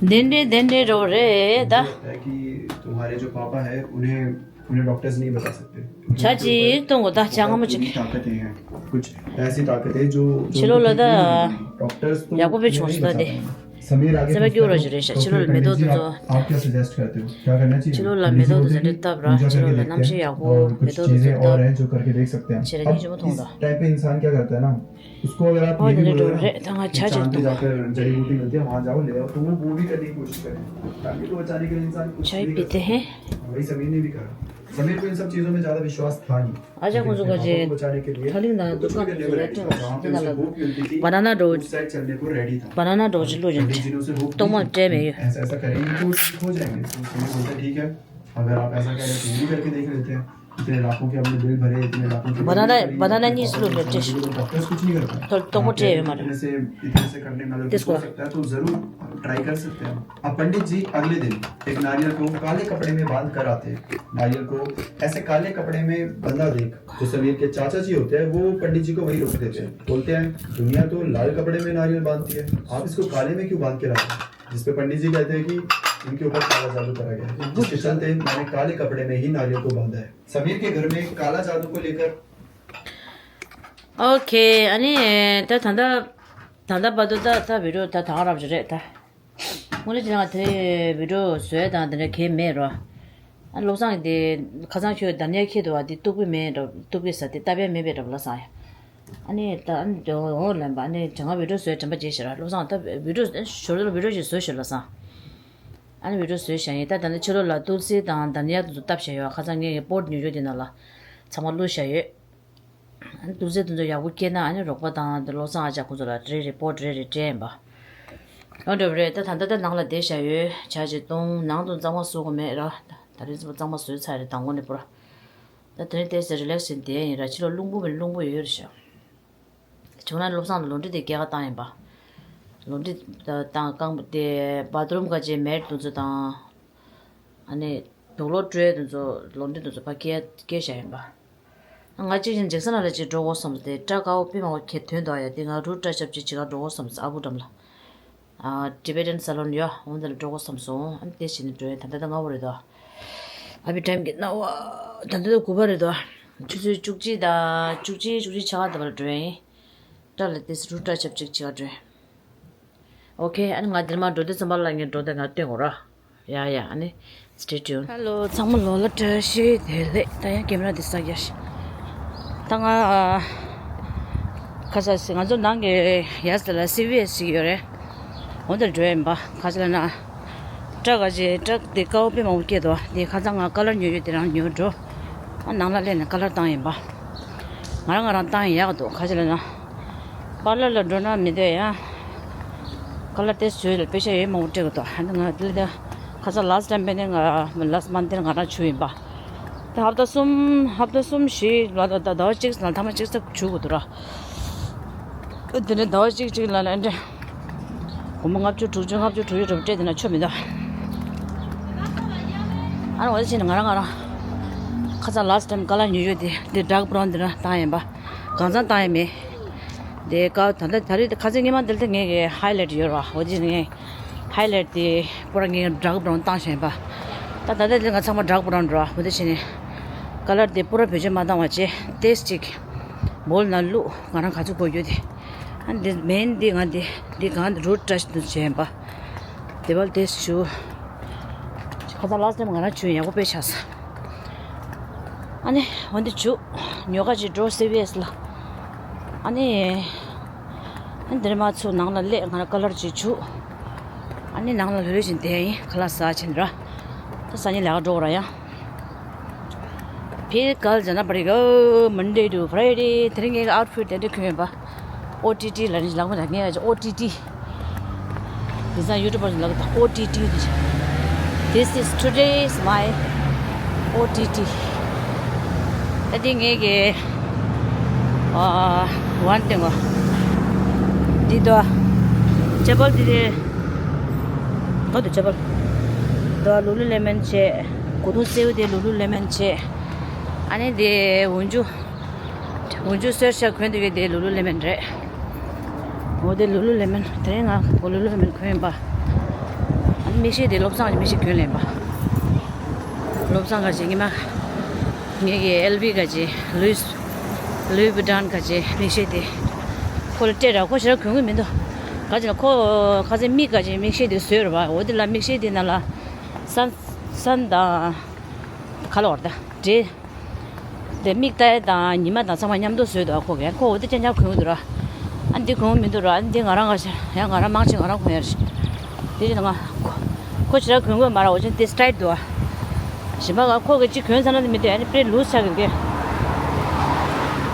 དེ། དེ་འདྲས་དེ་འདྲས་རོགས་རེད་ད། है कि तुम्हारे जो पापा है, उन्हें उन्हें डॉक्टर्स नहीं बता सकते। ཆ་ཅིག་གཏོང་དགོས། ད་ཅང་ངོ་མ་ཅིག ताकतें हैं, कुछ ऐसी ताकतें जो ཕྱི་ལོགས་ལ་ད། डॉक्टर्स तो ཡག་པོ་དཔེ་བྱུང་སོང་ད་དེ། समीर आगे समीर पूछता है, क्यों रोज तो रेशा? फिर चिलो में दो पंडित जी, तो आप, आप क्या सजेस्ट करते हो, क्या करना चाहिए? चिलो ला पंडित जी में दो बोलते तो हैं, जब, पूजा पूजा करके ला देखते हैं, नमसे यागो, और कुछ में दो चीजें तो और हैं जो करके देख सकते हैं। चिलो अब की जो इस बताऊंगा। टाइप पे इंसान क्या करता है ना, उसको अगर आप और ये भी बोलोगे ना रे, तंगा कि चांद पे जाकर जड़ी बूटी मिलती है, वहां जाओ, ले आओ, तो वो वो भी करने की कोशिश करें। फैमिली को बचाने के लिए इंसान कुछ भी कर सकता है। चाय पीते हैं। वही समीर ने भी कहा। समीर को इन सब चीजों में ज्यादा विश्वास था नहीं। आजा कुछ का जे थाली ना दुकान पे लेटे हो, जहाँ पे उसे भूख मिलती थी, उस साइड चलने को रेडी था। Banana do ji lo jin. पंडित जी ने उसे भूख तो दी। ऐसा ऐसा करेंगे तो ठीक हो जाएंगे। तो समीर बोलता है, ठीक है, अगर आप ऐसा कह रहे हैं तो ये भी करके देख लेते हैं। इतने लाखों के हमने बिल भरे, इतने लाखों के बिल भरे, banana ni sulu lo tes. Doctors कुछ नहीं करता। तो तो मोटे है मारे। इतने से इतने से करने में अगर कुछ हो सकता है तो जरूर ट्राई कर सकते हैं। अब पंडित जी अगले दिन एक नारियल को काले कपड़े में बांध कर आते हैं। नारियल को ऐसे काले कपड़े में बंधा देख, जो समीर के चाचा जी होते हैं, वो पंडित जी को वहीं रोक देते हैं। बोलते हैं, दुनिया तो लाल कपड़े में नारियल बांधती है, आप इसको काले में क्यों बांध के लाते हैं? जिस पे पंडित जी कहते हैं कि इनके ऊपर काला जादू करा गया है, जिसके चलते मैंने काले कपड़े में ही नारियल को बांधा है। समीर के घर में काला जादू को लेकर Okay, ཨ་ནི་ད་ད་ད་ད་ད་བར་དུ་ད་ད་བི་ཌི་ཡོ་ད་ད་ག་རབ་ཅིག་རེད་ད། དངོས་གནས་ཅི་ན་དེ་བི་ཌི་ཡོ་བཟོས་དང་དེ་འདྲ་གས་མེད་རོ། ཨ་བློ་བཟང་དེ་ཁ་སང་ཁྱོད་ད་ནས་ཁྱེད་དུ་བ་དེ་གཏུག་པའི་མེད་རོ། གཏུག་པའི་ཟ་དེ་ལྟ་བའི་མེད་པའི་རོ་བློ་བཟང་ཡ། ཨ་ནི་ད་ཨ་ནི་འོ་ལན་པ་ཨ་ནི་ཇ་ང་བི་ཌི་ཡོ་བཟོས་དྲན་པ་བརྗེད་ཤེས་ར་བློ་བཟང་ད་བི་ཌི་ཡོ་ཞོར་དུ་བི་ཌི་ཡོ་ཞིག་བཟོས་ཤོག་བློ་བཟང་། ཨ་ནི་བི་ཌི་ཡོ་བཟོས་བཞག་ཡིན་ད། ད་ནི་ཕྱི་ལོགས་ལ་ཏུལ་སི་དང་དན་ཡ་དེ་ཚོ་བཏབ་བཞག་ཡོད། ཁ་སང་ངས་པོ་ཊི་ཉོ་རྒྱུ་དེ་ནང་ལ་ཚང་མ་བླུགས་བཞག་ཡོད། ཏུལ་སི་དེ་ཚོ་ཡག་པོ་སྐྱེས་ན་ཨ་ནི་རོགས་པ་དང་དེ་བློ་བཟང་ཨ་ཅག་ཁོང་ཚོ་ལ་རེ་རེ་པོ་ཊི་རེ་རེ་སྤྲད་ཡིན་པ། ཡོང་འགྲོ་བ་རེད་ད། ད་ལྟ་ད་ནང་ལ་བསྡད་བཞག་ཡོད། ཇ་ཅིག་བཏུང་། ནང་དུ་གཙང་མ་བཟོ་དགོས་མེད་ར། ད་རིང་ཙམ་གཙང་མ་བཟོས་ཚར་རེད་དང་པོ་ནས་པོ་ར། ད་དེ་རིང་ཏོག་ཙམ་རི་ལེག་སི་བྱས་བསྡད་ཡིན་ར། ཕྱི་ལོགས་རླུང་བུ་མིན་རླུང་བུ་ཡོད་རེད་ཤག་བྱུང་ན་བློ་བཟང་ལ་ལོ་འདྲི་དེ་སྐྱེལ་ཀ་བཏང་ཡིན་པ། ལོ་འདྲི་བཏང་རྐང་པ་དེ་བ་ཐི་རུམ་ག་ཅེ་མེ་ཊི་དེ་ཚོ་དང་། ཨ་ནི་དུག་ལོག་སྤྲོད་དེ་ཚོ་ལོ་འདྲི་དེ་ཚོ་ཕ་སྐྱེལ་སྐྱེལ་བཞག་ཡིན་པ། ང་གཅིག་ཡིན་ཇེག་སན་ལ་ལ་ཅིག་འགྲོ་དགོས་བསམ་སྟེ་སྐྲ་དཀར་པོ་པི་མང་པོ་ཁྱེར་ཐོན་འདུག་ཡ། དེ་ང་རུ་སྐྲ་ཆབ་ཅིག་བྱེད་ག་འགྲོ་དགོས་བསམ་སྟེ་ཨ་བུ་འགྲམ་ལ། ཨ་ཊི་བེ་ཊན་སལ་ལོན་ཡོད། འོ་འདི་ལ་འགྲོ་དགོས་བསམ་སོང་། ཨ་ནི་དེ་བྱས་ནས་འགྲོ་ཡ། ད་ལྟ་ད་སྔ་པོ་རེད་དོ། ཨ་ཕི་ཊའིམ་གྱི་སྣང་བ། ད་ལྟ་ད་དགུ་པ་རེད་དོ། ཆུ་ཚོད་བཅུ་གཅིག་དང་བཅུ་གཅིག་བཅུ་གཅིག་ཕྱེད་ཀ་ད་བར་འགྲོ་ཡིན། སྐྲ་ལ་དེ་རུ་སྐྲ་ཆབ་ཅིག་བྱེད་ག་འགྲོ་ཡིན། Okay, ཨ་ནི་ང་འདིར་མ་འགྲོ་དུས་ཙམ་པ་ལ་ངས་འགྲོ་དེ་ང་སྟོན་དགོས་ར། ཡ་ཡ། ཨ་ནི་stay tuned. Hello, ཚང་མ་ལོ་ལ་བཀྲ་ཤིས་བདེ་ལེགས། ད་ཡང་ཀེམ་ར་འདི་ས་རྒྱ་ཤི། ད་ང་ཨ་ཁ་ས་སི་ང་ཚོ་ནང་གི་ཡ་སི་ལ་སི་བི་ཨེས་ཞིག་ཡོད་རེད། འོ་འདིར་འགྲོ་ཡིན་པ། ཁ་ས་ལ་ན་སྐྲ་ག་ཅེ་སྐྲ་དེ་དཀར་པོ་དཔེ་མང་པོ་སྐྱེས་འདུག་དེ་ཁ་སང་ང་ཀ་ལར་ཉོ་ཡོད་དེ་རང་ཉོ་འགྲོ། ཨ་ནང་ལ་སླེབས་ནས་ཀ་ལར་བཏང་ཡིན་པ། ང་རང་ང་རང་བཏང་ཡག་འདུག་ཁ་ཅིག་ལ་ན། པར་ལར་ལ་འགྲོ་ན་མི་འདོད་ཡ། ཀ་ལར་ཏེ་བཟོས་ལ་དཔེ་ཆ་ཡོད་མང་པོ་སྤྲད་དགོས་འདུག་ཨ་ནི་ང་འདི་ལ་ད་ཁ་ས་last time པེ་ནི་ང་last month དེར་ང་རང་བྱུག་ཡིན་པ། ད་ཧབ་ཏ་གསུམ་ཧབ་ཏ་གསུམ་བཞི་ལ་ད་ད་ཟླ་བ་གཅིག་ལ་ཐ་མ་གཅིག་ཙམ་བྱུག་དགོས་འདུག་ར། དེ་ནས་ཟླ་བ་གཅིག་གཅིག་ལ་ལ་འདྲ། སྒོར་མོ་ལྔ་བཅུ་དྲུག་ཅུ་ལྔ་བཅུ་དྲུག་ཅུ་རེ་སྤྲད་དེ་ན་ཆོ་མི་འདུག་ཨ་ནི་འོ་དེ་བྱས་ནས་ང་རང་ང་རང་ཁ་ས་last time ཀ་ལར་ཉོས་ཡོད་དེ་དེ་dark brown དེ་ར་བཏང་ཡིན་པ། གང་ཚང་བཏང་ཡ་མེད། དེ་ཀ་ད་ལྟ་ད་རེས་ཁ་སང་སྔོན་མ་འདིར་དེ་ངས་ཀྱི་highlight ཡོད་ར། འོ་དེ་ངས་highlight དེ་པུ་ར་ངས་dark brown བཏང་བཞག་པ། ད་ད་ལྟ་དེ་ང་ཚང་མ་dark brown ར། འོ་དེ་བྱས་ནས་ཀ་ལར་དེ་པུ་ར་བེད་སྤྱོད་མ་བཏང་བ་བྱས་ཏེས་ཅིག་བོལ་ན་བླུག་ང་རང་ག་ཚོད་དགོས་ཡོད་དེ། ཨ་འདི་མེན་འདི་ང་འདི་འདི་གང་འདི་རུ་ཏྲ་ཞིག་ཏུ་བྱས་པ། དེ་བལ་ཏེས་ཞུ། ཁ་སང་last time ང་རང་བྱུང་ཡག་པོ་དཔེ་ཆགས་སོང་། ཨ་ནི་འོན་ཏེ་བྱུག་ཉོ་ག་ཅིག་འགྲོ་སི་བི་ཨེས་ལ། ཨ་ནི། ཨ་ནི་འདིར་མ་ཚུར་ནང་ལ་སླེབས་ང་རང་ཀ་ལར་ཅིག་བྱུག་ཨ་ནི་ནང་ལ་ལྷོད་ལྷོད་བཞིན་བསྡད་ཡིན། ཁ་ལག་ཟ་ཕྱིན་ར། ད་སང་ཉིན་ལས་ཀ་འགྲོ་དགོས་ར་ཡ། ཕྱི་གལ་ཇ་ན་པ་རི་གོ་Monday to Friday དེ་རིང་ངའི་outfit དེ་འདྲ་གྱོན་ཡོད་པ། ཨོ་ཏི་ཏི་ལ་ནི་ལག་མ་ད་ངས་ཨོ་ཏི་ཏི། དེ་སང་YouTuber ལག་ད་ཨོ་ཏི་ཏི་དེ། This is today's my ཨོ་ཏི་ཏི། ད་དེ་ངས་ཀྱི་ཨ་ཝན་ཏེ་ངོ་འདི་དོ་ཅ་པལ་འདི་དེ། ག་དུ་ཅ་པལ་དོ་ལུ་ལུ་ལེ་མན་བྱས། གོས་ཐུང་སེའུ་དེ་ལུ་ལུ་ལེ་མན་བྱས། ཨ་ནི་དེ་འོན་ཇུ། འོན་ཇུ་གསེར་ཤ་གོན་དུ་གི་དེ་ལུ་ལུ་ལེ་མན་རེད། འོ་དེ་ལུ་ལུ་ལེ་མན་དེ་རིང་ང་གོ་ལུ་ལུ་ལེ་མན་གོན་ཡིན་པ། ཨ་ནི་མིག་ཤེལ་དེ་བློ་བཟང་གི་མིག་ཤེལ་གོན་ལེན་པ། བློ་བཟང་ག་ཅེ་ཉི་མ། ངེད་ཀྱི་ཨེལ་བི་ག་ཅེ་ལུས། ལུས་བི་ཏོན་ག་ཅེ་མིག་ཤེལ་དེ། ཁོ་ལ་སྤྲད་ར་ཁོ་ཞེ་དྲག་གོན་གི་མི་འདུག་ག་ཅིག་ལ་ཁོ་ཁ་སང་མིག་ག་ཅིག་མིག་ཤེལ་དེ་བཟོས་རེད་བ། འོ་དེ་ལ་མིག་ཤེལ་དེ་ནང་ལ་སན་སན་དང་ག་ལ་བར་ད་འདྲེ། དེ་མིག་ལྟ་དང་ཉི་མ་དང་ཚང་མ་མཉམ་དུ་བཟོས་འདུག་ཁོ་གིས། ཁོ་འོ་དེ་རྐྱང་རྐྱང་གོན་གི་འདུག་ར། ཨ་འདི་གོན་གི་མི་འདུག་ར། ཨ་འདི་ང་རང་ག་ཤ་ཡང་ང་རང་མང་ཆེ་ང་རང་གོན་ཡ་རེད། དེ་ཡིན་ན་ང་ཁོ་ཁོ་ཞེ་དྲག་གོན་གི་མ་ར། འོ་ཅན་དེ་སི་ཊའིལ་འདུག་ཨ། གཞན་པ་ག་ཁོ་གི་གཅིག་གོན་ཚར་ན་དེ་མི་འདུག་ཨ་ནི་དཔེ་ལུས་ཆགས་གི་འདུག་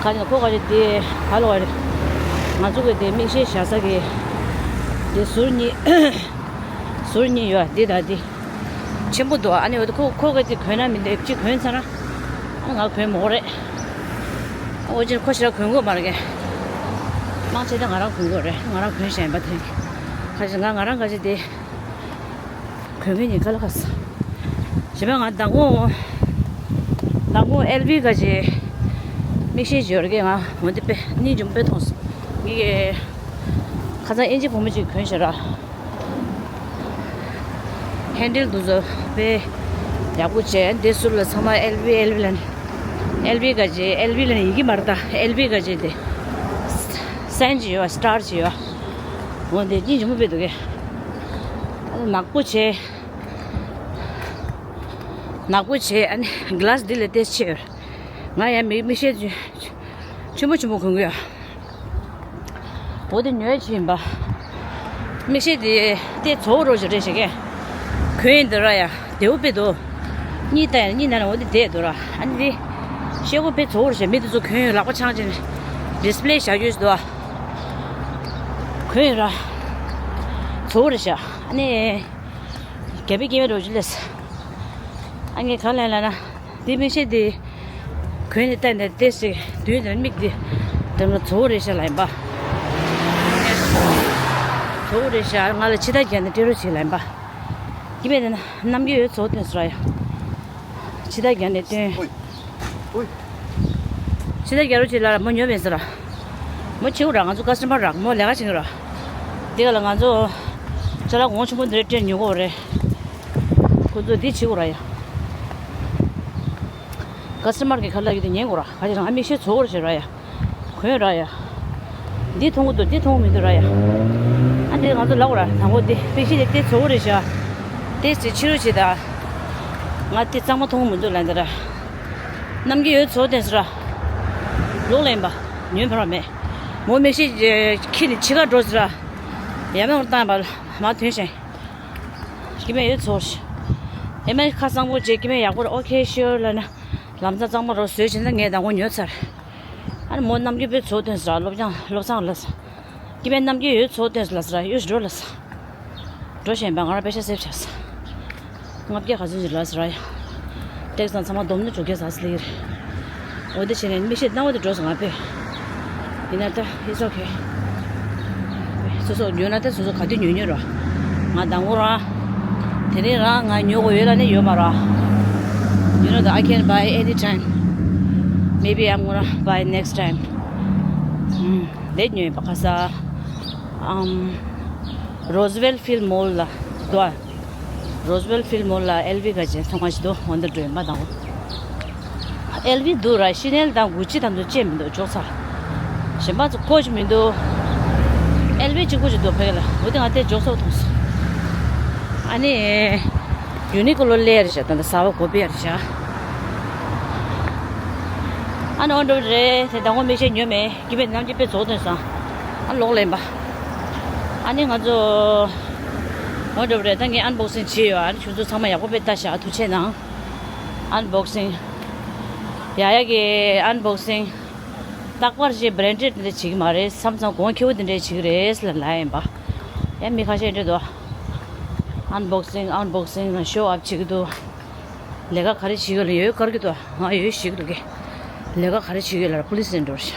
ག་ཅིག་ན་ཁོ་ག་ཅིག་དེ་ག་ལ་བ་རེད། ང་ཚོ་གི་དེ་མིག་ཤེལ་བཞག་ས་གི་དེ་ཟུར་གཉིས་ཟུར་གཉིས་ཡོད་འདི་དང་འདི། ཆེན་པོ་འདུག་ཨ་ནི་འོ་དེ་ཁོ་ཁོ་གི་དེ་གོན་ན་མི་འདུག་གཅིག་གོན་ཚར་ན་ཨ་ང་གོན་མོ་རེད། འོ་ཅིག་ཁོ་ཞེ་དྲག་གོན་གི་མ་རེད་གི། མང་ཆེ་དེ་ང་རང་གོན་གི་རེད། ང་རང་གོན་བཞིན་པ་དེ་ག་ཅིག་ང་ང་རང་ག་ཅིག་དེ། གོན་མཁན་གྱི་ཁ་ལག་ཁ་ས། གཞན་པ་ང་མདང་དགོང་། མདང་དགོང་ཨེལ་ཝི་ག་ཅིག་མིག་ཤེལ་ཅིག་ཡོད་རེད་གི། ང་འོ་འདི་དཔེ་སྙིང་རྗེ་མོ་དཔེ་མཐོང་སོང་། ངེད་ཀྱི་ཁ་སང་ཨིན་ཇི་བུ་མོ་ཅིག་གོན་ཤག་ར། ཧན་ཌལ་འདུག་ཟོ་དཔེ་ཡག་པོ་བྱས། འདི་ཟུར་ལ་ཚང་མ་ཨེལ་ཝི་ཨེལ་ཝི་ལན། ཨེལ་ཝི་ག་ཅིག་ཨེལ་ཝི་ལན་ཡི་གེ་མ་རེད་ད། ཨེལ་ཝི་ག་ཅིག་དེ་སན་ཅིག་ཡོད། སི་ཊར་ཅིག་ཡོད། འོ་འདི་སྙིང་རྗེ་མོ་དཔེ་འདུག་གི། ནག་པོ་བྱས། ནག་པོ་བྱས། ཨ་ནི་གི་ལ་སི་འདི་ལས་ཏོག་ཙམ་ཆེ། ང་ཡང་མིག་མིག་ཤེལ་ཆེན་པོ་ཆེན་པོ་གོན་གི་ཡོད། འོ་དེ་ཉོས་ཅིག་ཡིན་པ། མིག་ཤེལ་དེ་དེ་བཙོག་རོ་ཞིག་རེད་ཞེས་གས། གོན་ཡིན་འདི་ར་ཡ་བདེ་པོ་དཔེ་འདུག་གཉིས་ལྟ་ཡ་གཉིས་ན་ན་འོ་དེ་བསྡད་འདུག་ར། ཨ་ནི་དེ་ཤེལ་སྒོ་དཔེ་བཙོག་རོ་ཞེས་མི་དེ་ཚོ་གོན་ཡོད། ལག་པ་འཆང་བྱས་ནས་ཌི་སི་པི་ལེ་བཞག་རྒྱུ་ཞིག་འདུག་ཨ། གོན་ཡོད་ར། བཙོག་རོ་ཞེས་ཨ་ནི། རྒྱ་བི་སྐྱེ་བའི་རོ་ཅུ་ལས། ཨ་ངས་ག་ལན་ལ་ན། འདི་མིག་ཤེལ་འདི། གོན་ནས་བལྟས་ནས་བལྟས་ཤིག་དུས་འདིར་མིག་འདི། དེ་ལ་བཙོག་རེད་ཤག་ལ་ཡིན་པ། བཙོག་རེད་ཤག་ང་ལ་ཕྱི་ཐག་རྒྱག་ནས་སྤྲད་རོགས་བྱེད་ལ་ཡིན་པ། ཡིན་པས་ན་རྣམ་རྒྱལ་ཡོད་བཙོག་སྟོན་སོ་ར་ཡ། ཕྱི་ཐག་རྒྱག་ནས་སྟོན། ཨོའི། ཨོའི། ཕྱི་ཐག་རྒྱག་རོགས་བྱེད་ལ་མོ་ཉོ་མེད་ཟེར་ར། མོ་བྱེད་དགོས་ར། ང་ཚོ་ཀ་སི་ཊ་མར་ར། མོ་ལས་ཀ་བྱེད་ཀྱི་ར། དེ་ག་ལ་ང་ཚོ་ཅ་ལག་གོང་ཆེན་པོ་འདི་རེད་སྤྲད་ཉོ་དགོས་རེད། ཁོ་ཚོ་འདི་བྱེད་དགོས་ར་ཡ། ཀ་སི་ཊ་མར་གྱི་ཁ་ལག་ཡོད་དེ་ཉན་དགོས་ར། ག་ཅི་རང་མིག་ཤེལ་བཙོག་ར་བྱེད་ར་ཡ། གོན་ར་ཡ། འདི་མཐོང་གི་འདུག་འདི་མཐོང་གི་མི་འདུག་ར་ཡ། ཨ་འདི་ང་ཚོ་ལབ་དགོས་ར། དང་པོ་འདི་པིག་ཤི་དེ་དེ་བཙོག་རེད་ཤག་དེ་ཚེ་ཕྱི་རུ་བྱེད་ད། ང་དེ་གཙང་མ་མཐོང་གི་མི་འདུག་ལབ་འདི་ར། རྣམ་རྒྱལ་ཡོད་བཙོག་སྟོན་སོ་ར། ལོག་ལེན་པ། ཉོན་ཕར་མེད། མོ་མིག་ཤེལ་ཁྱེར་ནས་ཕྱི་ཁར་འགྲོ་སོ་ར། ཡ་མ་བར་བཏང་པ་མ་ཐོན་ཞིང་། སྐྱེ་དམན་ཡོད་ཚོར། ཨེ་མ་ཁ་གཙང་པོ་བྱས། སྐྱེ་དམན་ཡག་པོ་རེད། ཨོ་ཁེ་ཤིའོར་ལབ་ན། ལམ་སང་གཙང་མ་རོ་བཟོས་བྱས་ན་ངས་དང་པོ་ཉོས་ཚར། ཨ་ནི་མོ་རྣམ་རྒྱལ་དཔེ་བཙོག་སྟོན་སོ་ར། སློབ་སྦྱོང་སློབ་སྦྱོང་ལ། སྐྱེ་དམན་རྣམ་རྒྱལ་ཡོད་བཙོག་སྟོན་སོ་ལབ་སོ་ར། ཡོད་འགྲོ་ལབ་སོ། འགྲོ་བཞིན་པ་ང་རང་པེ་ཤ་སེབ་བྱས་སོ། ལྔ་བརྒྱ་ག་ཚོད་ཅིག་ལབ་སོ་ར་ཡ། ཏེག་སང་ཚང་མ་བསྡོམས་ན་དྲུག་བརྒྱ་ཙམ་སླེབས་ཀྱི་རེད། འོ་དེ་བྱས་ནས་མིག་ཤེལ་སྣང་བ་དེ་འགྲོ་སོང་ང་པས། ཡིན་ན་ད་it's okay། སོ་སོ་ཉོས་ན་ད་སོ་སོ་ག་དུས་ཉོས་ཉོས་ར། ང་དང་པོ་རང་། དེ་རིང་རང་ང་ཉོ་དགོས་ཡོད་ལབ་ནས་ཡོད་མ་ར། You know that I can buy anytime. Maybe I'm gonna buy next time. ཨུམ། དེ་ཉོས་པ་ཁ་ས། ཨམ། Roosevelt Field Mall ལ་འདུག་ཨ། Roosevelt Field Mall ལ་ཨེལ་ཝི་ག་ཅན་ཚོང་ཁང་ཞིག་འདུག་འོ་འདིར་འགྲོ་ཡིན་པ་དང་པོ། ཨེལ་ཝི་འདུག་ར། ཤི་ནེལ་དང་གུ་ཅི་དང་དུ་ཅན་མི་འདུག་འཇོག་ཚར། གཞན་པ་ཚོ་ཀོ་ཅི་མི་འདུག་ཨེལ་ཝི་གཅིག་པོ་ཅིག་འདུག་ཕ་གི་ལ། འོ་དེ་ང་དེ་འཇོག་ཚར་མཐོང་སོང་། ཨ་ནི། ཡུ་ནི་ཀོ་ལོ་སླེབས་རེད་ཤག་ད་ལྟ་གསར་པ་གོ་པི་ཡ་རེད་ཤག་ཨ་ནི་འོ་འགྲོ་རེད། དེ་དང་པོ་མིག་ཤེལ་ཉོས་མེད། སྐྱེ་དམན་རྣམ་རྒྱལ་དཔེ་བཙོག་སྟོན་སོང་། ཨ་ལོག་ལེན་པ། ཨ་ནི་ང་ཚོ་ངོ་འགྲོ་བ་རེད། ད་ངས་ཨན་བོག་སིང་བྱས་ཡོད། ཨ་ནི་ཁྱོད་ཚོ་ཚང་མ་ཡག་པོ་དཔེ་ལྟ་ཤག་ཐུགས་རྗེ་གནང་། ཨན་བོག་སིང་། ཡ་ཡ་གི་ཨན་བོག་སིང་། རྟག་པར་ཞེས་བྷེ་རན་ཌེཌ་དེ་འདྲ་བྱེད་ཀྱི་མ་རེད། མཚམས་མཚམས་གོང་ཁེ་པོ་དེ་འདྲ་བྱེད་ཀྱི་རེད་ལབ་ལབ་ཡིན་པ། ཡ་མི་ཁ་ཤས་འདྲ་འདུག་ཨན་བོག་སིང་ཨན་བོག་སིང་ལ་ཤོ་ཨབ་བྱེད་ཀྱི་འདུག་ལས་ཀ་ག་རེ་བྱེད་ཀྱི་ཡོད་ལ་ཡོད་དཀར་གྱི་འདུག་ང་ཡོད་ཞིག་འདུག་གི། ལས་ཀ་ག་རེ་བྱེད་ཀྱི་ཡོད་ལ་པུ་ལི་སི་ནས་འགྲོ་རེད་ཤག་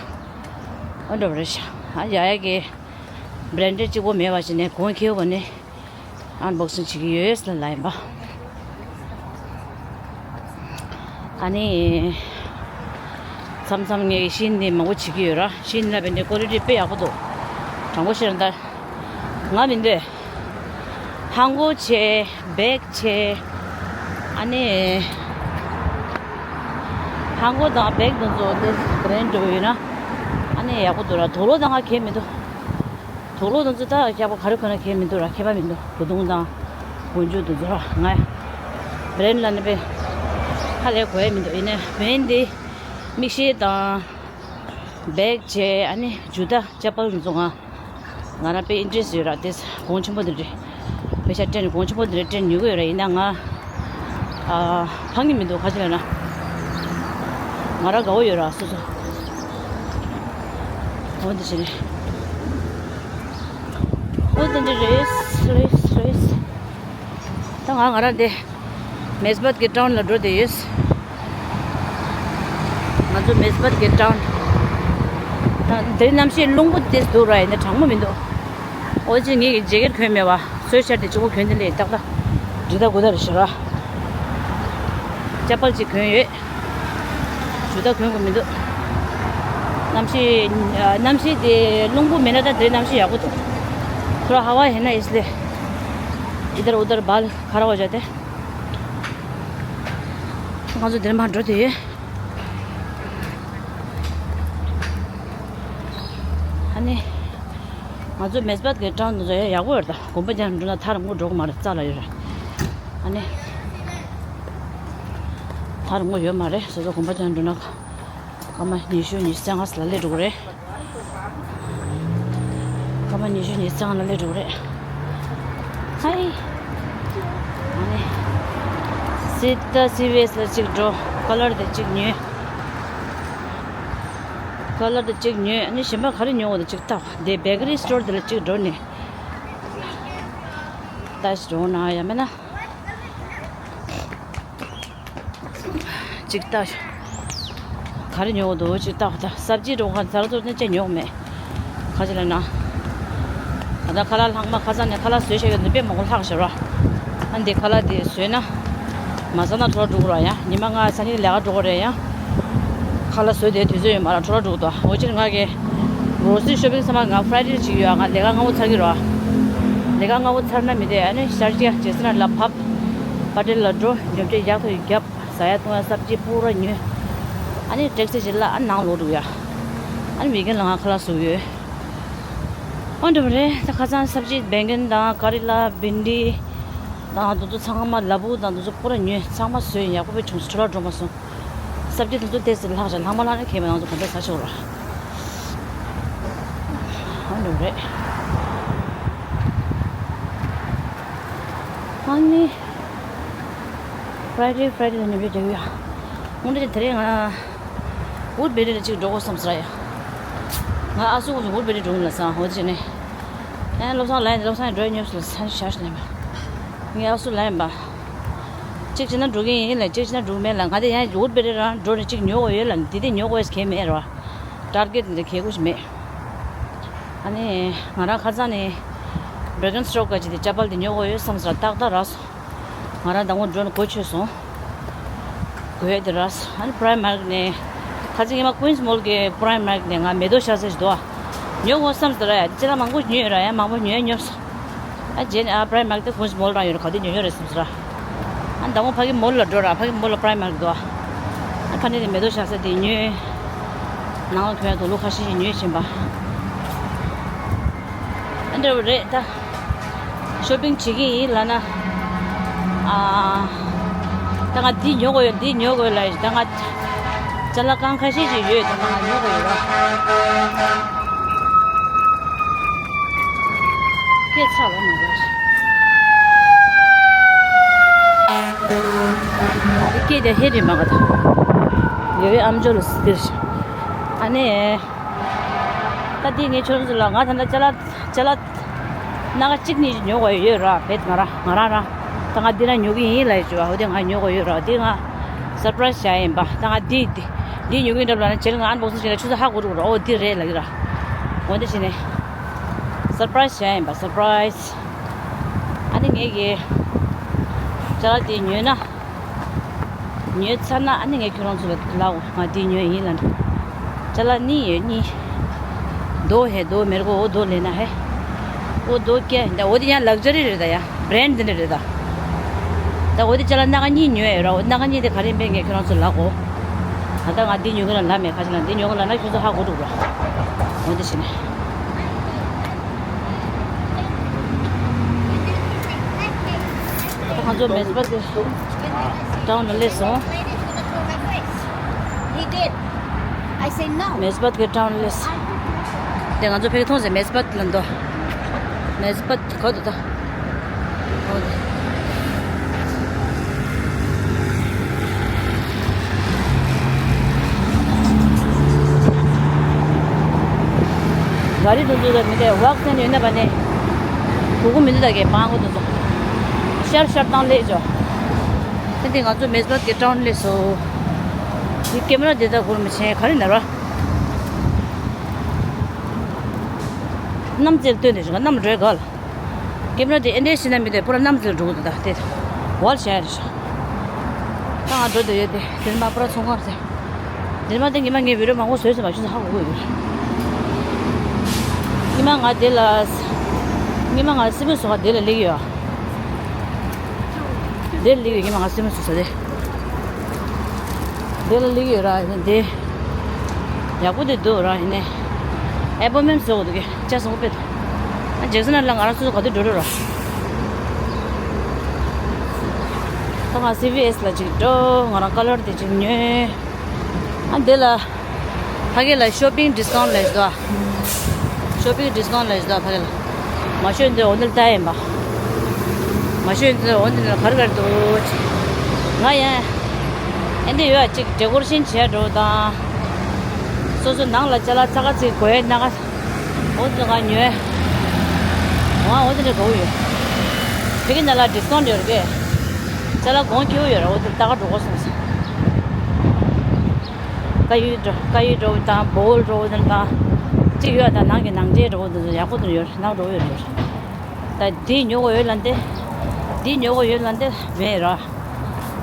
ཨ་འགྲོ་བ་རེད་ཤག་ཨ་ཡ་ཡ་གི་བྷེ་རན་ཌེཌ་གཅིག་པོ་མེད་པ་བྱས་ནས་གོང་ཁེ་པོ་ནས་ཨན་བོག་སིང་བྱེད་ཀྱི་ཡོད་ལ་ལབ་ཡིན་པ། ཨ་ནི། མཚམས་མཚམས་ངས་ཤིན་ནས་མང་པོ་བྱེད་ཀྱི་ཡོད་ར། ཤིན་ལ་བས་ནས་ཀོ་ལི་ཊི་དཔེ་ཡག་པོ་འདུག་དྲང་པོ་བཤད་ན་ད། ང་མི་འདོད། ཧང་གོ་བྱས། བེག་བྱས། ཨ་ནི། ཧང་གོ་དང་བེག་དེ་ཚོ་དེ་བྷེ་རན་ཌེཌ་ཡོད་ན། ཨ་ནི་ཡག་པོ་འདུག་ར། དུག་ལོག་དང་ང་གལ་མི་འདུག་དུག་ལོག་དེ་ཚོ་ད་ཡག་པོ་ག་རེ་གོན་ན་གལ་མི་འདུག་ར། ཁྱད་པར་མི་འདུག་བུ་ཐུང་དང་གོན་ཆས་དེ་ཚོ་ར། ང་བྷ་རེན་ལ་ནི་པེ་ཧ་ལས་གོ་ཡ་མི་འདུག་ཡིན་ནའི་བྷ་རེན་འདི་མིག་ཤེལ་དང་བེག་བྱས། ཨ་ནི་ཇུ་ཏ་ཅ་པལ་དེ་ཚོ་ང་ང་རང་དཔེ་ཨིན་ཊི་རེ་སི་ཡོད་ར། དེ་གོང་ཆེན་པོ་དེ་འདྲ་དཔེ་ཆ་སྤྲད་ནས་གོང་ཆེན་པོ་དེ་འདྲ་སྤྲད་ནས་ཉོ་གི་ཡོད་ར། ཡིན་ན་ང་ཨ་ཕངས་ཀྱི་མི་འདུག་ག་ཅི་ལབ་ན་ང་རང་དགའ་བོ་ཡོད་ར་སོ་སོ། འོ་འདི་བྱས་ནས་འོ་དེ་འདྲ་རེད་རེད་རེད། ད་ང་ང་རང་དེ་མེས་བྷད་ཀྱི་ཊའུན་ལ་འགྲོ་བསྡད་ཡོད། ང་ཚོ་མེས་བྷད་ཀྱི་ཊའུན། ད་དེ་རིང་གནམ་གཤིས་རླུང་པོ་ཏོག་ཙམ་འདུག་ར། ཡིན་ན་གྲང་མོ་མི་འདུག་འོ་ཅི་ངེད་ཀྱི་ཇེ་ཀེཊ་གོན་མེད་པ། སོས་ཤར་དེ་གཅིག་པོ་གོན་དེ་ལས་ཏག་ཏག་འགྲིག་ད་གོ་ད་རེད་ཤག་ར། ཅ་པལ་གཅིག་གོན་ཡོད། ཇུ་ཏ་གོན་དགོས་མི་འདུག་གནམ་གཤིས་གནམ་གཤིས་དེ་རླུང་པོ་མེད་ན་ད་དེ་རིང་གནམ་གཤིས་ཡག་པོ་འདུག थोड़ा हवा है ना, इसलिए इधर उधर बाल खड़ा हो जाते। ང་ཚོ་འདིར་མར་འགྲོ་དུས། ཨ་ནི། ང་ཚོ་མེས་བྷད་ཀྱི་ཊའུན་དེ་ཚོ་ཡག་པོ་ཡོད་རེད། ད་གོམ་པ་རྒྱག་འགྲོ་ན་ཐག་རིང་པོ་འགྲོ་གི་མ་རེད། རྩ་ལ་ཡོད་རེད། ཨ་ནི། ཐག་རིང་པོ་ཡོད་མ་རེད། སོ་སོ་གོམ་པ་རྒྱག་འགྲོ་ན། སྐར་མ་ཉི་ཤུ་ཉི་ཤུ་རྩ་ལྔ་ཙམ་ལ་སླེབས་འགྲོ་གི་རེད། སྐར་མ་ཉི་ཤུ་ཉི་ཤུ་རྩ་ལྔ་ལ་སླེབས་འགྲོ་གི་རེད། ཧའི། ཨ་ནི། སི་ཏཱ་སི་ཝེ་སི་ལ་གཅིག་འགྲོ། ཁ་ལར་དེ་གཅིག་ཉོས། ཁ་ལར་དེ་གཅིག་ཉོས། ཨ་ནི་གཞན་པ་ག་རེ་ཉོ་དགོས་དེ་གཅིག་ལྟ། དེ་བེ་ཀ་རི་སི་ཊོར་དེ་ལ་གཅིག་འགྲོ་ནས། ལྟ་ཞིག་འགྲོ་ན་ཡང་མིན་ན། གཅིག་ལྟ། ག་རེ་ཉོ་དགོས་འདུག་གཅིག་ལྟ། ད་སབ་ཇི་འགྲོ་ག་ཟ་ར་ཚོར་ནས་ཅི་ཉོ་མེད། ག་ཅི་ལབ་ན། ད་ལྟ་ཁ་ལག་ལྷག་མ་ཁ་སང་ནས་ཁ་ལག་བཟོས་བྱས་ཡོད་འདི་དཔེ་མང་པོ་ལྷག་བྱས་ར། ཨ་འདི་ཁ་ལག་འདི་བཟོས་ན། མ་ཟ་ན་འཕྲོ་བརླག་འགྲོ་གི་ར་ཡ། ཉི་མ་ལྔ་སང་ཉིན་ལས་ཀ་འགྲོ་གི་རེད་ཡ། ཁ་ལག་བཟོས་དེ་དུས་ཚོད་ཡོད་མ་ར་འཕྲོ་བརླག་འགྲོ་གི་འདུག་འོ་ཕྱིར་ང་གི་གྲོ་སི་ཤོ་པིང་ཚང་མ་ང་ཕ་རའེ་ཌེ་ཅིག་ཡོད། ང་ལས་ཀ་སྔ་པོ་ཚར་གི་ར། ལས་ཀ་སྔ་པོ་ཚར་ན་མི་དེ་ཨ་ནི་ཤར་རྒྱག་རྗེས་སུ་ན་ལ་ཕབ། པ་ཊེལ་ལ་འགྲོ། ཉོ་ཆ་ཡག་ཐག་རྒྱབ། ཟ་ཡ་བཏུང་ཡ་སབ་ཇི་པུ་ར་ཉོས། ཨ་ནི་ཊེག་སི་རྗེས་ལ་ཨ་ནང་ལོག་འགྲོ་ཡ། ཨ་ནི་ཝི་ཀེན་ལ་ང་ཁ་ལག་བཟོ་གི་ཡོད། ཨོ་འདྲ་པོ་རེད། ད་ཁ་སང་སབ་ཇི་བེང་གན་དང་ཀ་རི་ལ་བིན་ཌི་དང་དེ་ཚོ་ཚང་མ་ལ་ཕུག་དང་དེ་ཚོ་པུ་ར་ཉོས། ཚང་མ་བཟོས་ཡིན། ཡག་པོ་དཔེ་བྱུང་སོང་། འཕྲོ་བརླག་འགྲོ་མ་སོང་། སབ་ཇི་དེ་ཚོ་ཏོག་ཙམ་ལྷག་བྱས། ལྷག་མ་ལྷག་ན་ཁྱད་མེད། ང་ཚོ་ག་འདྲ་ཟ་ཆོག་ར། ཨོ་འདྲ་པོ་རེད། ཨ་ནི། ཕ་རའེ་ཌེ་ཕ་རའེ་ཌེ་ལ་ཉོ་ཆ་རྒྱག་གི་ཡོད། དངོས་འབྲེལ་དེ་རིང་ང་ཝུཌ་བྷེ་རི་ལ་གཅིག་འགྲོ་དགོས་བསམ་ཟེར་ཡ། ང་ཨ་སུ་ཁོང་ཚོ་ཝུཌ་བྷེ་རི་འགྲོ་གི་ལབ་སོང་། འོ་དེ་བྱས་ནས། ཨེ་བློ་བཟང་ལ་ཡིན། བློ་བཟང་ཡིན་འགྲོ་ཡ་ཉོབ་སོང་ལབ་ས་ཞག་ཞིག་ལབ་པ། ངས་ཨ་སུ་ལབ་ཡིན་པ། གཅིག་བྱས་ན་འགྲོ་གི་ཡིན་ལབ། གཅིག་བྱས་ན་འགྲོ་གི་མེད་ལབ། ང་དེ་ཡང་ཝུཌ་བྷེ་རི་རང་འགྲོ་ནས་གཅིག་ཉོ་དགོས་ཡོད་ལབ། དེ་དེ་ཉོ་དགོས་ཡ་གལ་མེད་ར། ཊར་གེ་ཊི་འདི་གལ་དགོས་ཞིག་མེད། ཨ་ནི་ང་རང་ཁ་སང་ནས་བྷིར་ཀེན་སི་ཊོག་གི་ཅི་དེ་ཅ་པལ་དེ་ཉོ་དགོས་ཡོད་བསམ་ཟེར་ཏག་ཏག་རག་སོང་། ང་རང་དང་པོ་འགྲོ་ནས་གོ་ཆོད་སོང་། གོ་ཡ་དེ་རག་སོང་། ཨ་ནི་པ་རའི་མར་ཀེ་ཊི་ནས་ཁ་སང་ཉི་མ་ཀུན་སི་མོལ་གི་པ་རའི་མར་ཀེ་ཊི་ནས་ང་མེ་ཏོག་ཤ་ཟས་ཞིག་འདུག་ཨ། ཉོ་དགོས་བསམ་ཟེར་ཡ། ཅི་ལ་མང་པོ་ཉོས་ཡོད་ར་ཡ། མང་པོ་ཉོས་ཉོས་སོང་། ཨ་རྗེས་ནས་ཨ་པ་རའི་མར་ཀེ་ཊི་དེ་ཀུན་སི་མོལ་རང་ཡོད་ར། ག་དུས་ཉོ་ཉོ་རེད་བསམ་ཟེར་ར། ཨ་མདང་དགོང་ཕ་གི་མོལ་ལ་འགྲོ་ར། ཕ་གི་མོལ་ལ་པ་རའི་མར་ཀེ་ཊི་འདུག་ཨ། ཨ་ཕ་ནས་དེ་མེ་ཏོག་ཤ་ཟས་དེ་ཉོས། ནང་ལ་ཐོན་ཡ་དུག་ལོག་ཁ་ཤས་ཤིག་ཉོས་ཕྱིན་པ། ཨ་འདྲ་བོ་རེད་ད། ཤོ་པིང་བྱེད་ཀྱི་ཡིན་ལབ་ན། ཨ། ད་ང་འདི་ཉོ་དགོས་ཡོད། འདི་ཉོ་དགོས་ལབ་ཡིན། ད་ང་ཅ་ལག་རྐང་ཁ་ཤས་ཤིག་ཡོད། ད་ང་ཉོ་དགོས་ཡོད་ར། སྐད་ཆ་ལ་མ་རེད། སྐད་དེ་ཧེ་རེད་མ་ག་ད། ཡོད་ཡོད་ཨམ་ཅོག་ལ་ཟེར། ཨ་ནི། ད་འདི་ངས་ཁྱོད་ཚོ་ལ་ང་ད་ལྟ་ཅ་ལག་ཅ་ལག་སྣ་ཁ་གཅིག་གཉིས་ཉོ་དགོས་ཡོད་ར། བེད་ང་རང་ང་རང་ར། ད་ང་འདི་ན་ཉོ་གི་ཡིན་ལབ་ཡོད་ར། འོ་དེ་ང་ཉོ་དགོས་ཡོད་ར། འདི་ང་སར་པ་རའི་སི་བྱ་ཡིན་པ། ད་ང་འདི་འདི་འདི་ཉོ་གི་ཡིན་འདྲ་ལབ་ན་རྗེས་ལ་ང་ཨན་བོག་སིང་བྱས་ན་ཁྱོད་ཚོ་ཧ་གོ་འགྲོ་གི་ར། འོ་འདི་རེད་ལབ་ཀྱི་ར། འོ་འདི་བྱས་ནས་སར་པ་རའི་སི་བྱ་ཡིན་པ། སར་པ་རའི་སི། ཨ་ནི་ངས་ཀྱི་ཅ་ལག་འདི་ཉོས་ན། ཉོས་ཚར་ན་ཨ་ནི་ངས་ཁྱོད་རང་ཚོ་ལ་ལབ་འོ། ང་འདི་ཉོས་ཡིན་ལབ་ན། ཅ་ལག་གཉིས་ཡོད་གཉིས། दो है, दो मेरे को वो दो लेना है। वो दो क्या है? འོ་དེ་ཡང་ལག་ཇ་རི་རེད་ད་ཡ། བྷི་རེན་ཌི་འདི་འདྲ་རེད་ད། ད་འོ་དེ་ཅ་ལག་སྣ་ཁ་གཉིས་ཉོས་ཡོད་ར། འོ་སྣ་ཁ་གཉིས་དེ་ག་རེ་ཡིན་པས་ངས་ཁྱོད་རང་ཚོ་ལབ་འོ། ད་ལྟ་ང་འདི་ཉོ་གི་ལ་ལབ་མེད། ཁ་ཅིག་ལ་འདི་ཉོ་གི་ལབ་ན་ཁྱོད་ཚོ་ཧ་གོ་འགྲོ་གི་ར། འོ་དེ་བྱས་ནས། ཚོ་མེས་པ་དེ་ཊའུན་ལ་སླེབས་སོང་། He did. I say no. མེས་པ་དེ་ཊའུན་ལ་སླེབས། དེ་ང་ཚོ་ཕ་གི་མཐོང་ཟེར་མེས་པ་ལ་འདོ། མེས་པ་ག་དུ་ད། ག་རེ་དུ་འཛུལ་ད་མི་དེ་ཝག་སེན་ཡོད་ན་བ་ནས། གུ་གུ་མི་འདུག་ད་གས་པང་གོ་དུ་འཛུལ། ཤར་ཤར་བཏང་ལེགས་ཇོ། ཨ་འདི་ང་ཚོ་མེས་པ་གི་ཊའུན་སླེབས་སོང་། འདི་ཀེམ་ར་འདི་ད་གུར་མི་ཆེན་ག་རེ་ན་ར། གནམ་རྩེར་སྟོན་ཏེ་བཞག་གནམ་འགྲོའི་ག་ལ། ཀེམ་ར་དེ་ཨེ་འདྲའི་ཤི་ན་མི་དེ་པུ་ར་གནམ་རྩེར་འགྲོ་གི་འདུག་ད་དེ། ཝལ་བྱས་རེད་ཤག་ད་ང་འགྲོ་འདོད་ཡོད་དེ་དེ་མ་པུ་ར་ཚོང་ཁང་རེད། དེ་མ་དེ་ཉི་མ་ངའི་བི་ཌིའོ་མང་པོ་བཟོས་ཟིན་པ་ཤུ་ཧ་གོ་གི་ཡོད། ཉི་མ་ང་དེ་ལ། ཉི་མ་ང་སྲིན་མོ་བཟོ་ག་དེ་ལ་སླེབས་ཡོད། དེ་ལ་སླེབས་ཡོད་ཉི་མ་ང་སྲིན་མོ་བཟོ་ས་དེ། དེ་ལ་སླེབས་ཡོད་ར་ཡིན་དེ། ཡག་པོ་དེ་འདུག་ར་ཡིན་ནས། ཨེ་པོ་མེན་བཟོ་གི་འདུག་གི་ཅག་བཟོ་གི་དཔེ་འདུག་ཨ་ཇེག་སན་ལ་ང་རང་སོ་སོ་ག་དུས་འགྲོ་འགྲོ་ར། ད་ང་སི་བི་ཨེས་ལ་ཅིག་འགྲོ། ང་རང་ཀ་ལར་དེ་ཅིག་ཉོས། ཨ་འདི་ལ། ཕ་གི་ལ་ཤོ་པིང་ཌི་སི་ཀའུན་ཊི་ལ་ཡོད་དོ། ཤོ་པིང་ཌི་སི་ཀའུན་ཊི་ལ་ཡོད་དོ་ཕ་གི་ལ། མ་ཤོད་འདི་འོ་འདི་ལ་ལྟ་ཡིན་པ། མ་ཤོད་འདི་འོ་འདི་ལ་གར་གར་འདུག་ང་ཡང་། ཨ་འདི་ཡོད་ཅིག་ཌེ་ཀོ་རེ་ཤན་བྱས་འགྲོ་དང་། སོ་སོ་ནང་ལ་ཅ་ལག་ཚ་ག་ཚིག་དགོས་ཡས་སྣ་ཁ། འོ་དེ་ང་ཉོས། ང་འོ་དེ་འདྲ་དགའ་བོ་ཡོད། དེ་གི་ནང་ལ་ཌི་སི་ཀའུན་ཊི་ཡོད་རེད་པས། ཅ་ལག་གོང་ཁེ་བོ་ཡོད་རེད། འོ་དེ་ལྟ་ག་འགྲོ་དགོས་སོང་ཟེར། ཀ་ཡུ་འགྲོ་ཀ་ཡུ་འགྲོ་དང་བོལ་འགྲོ་དང་དང་། གཅིག་ཡོད་དང་ནང་གི་ནང་འདྲེས་འགྲོ་དང་ཡག་པོ་དུ་ཡོད་ནང་འགྲོ་ཡོད་རེད། ད་འདི་ཉོ་གོ་ཡོད་ལ་འདི། འདི་ཉོ་གོ་ཡོད་ལ་འདི་མེད་ར།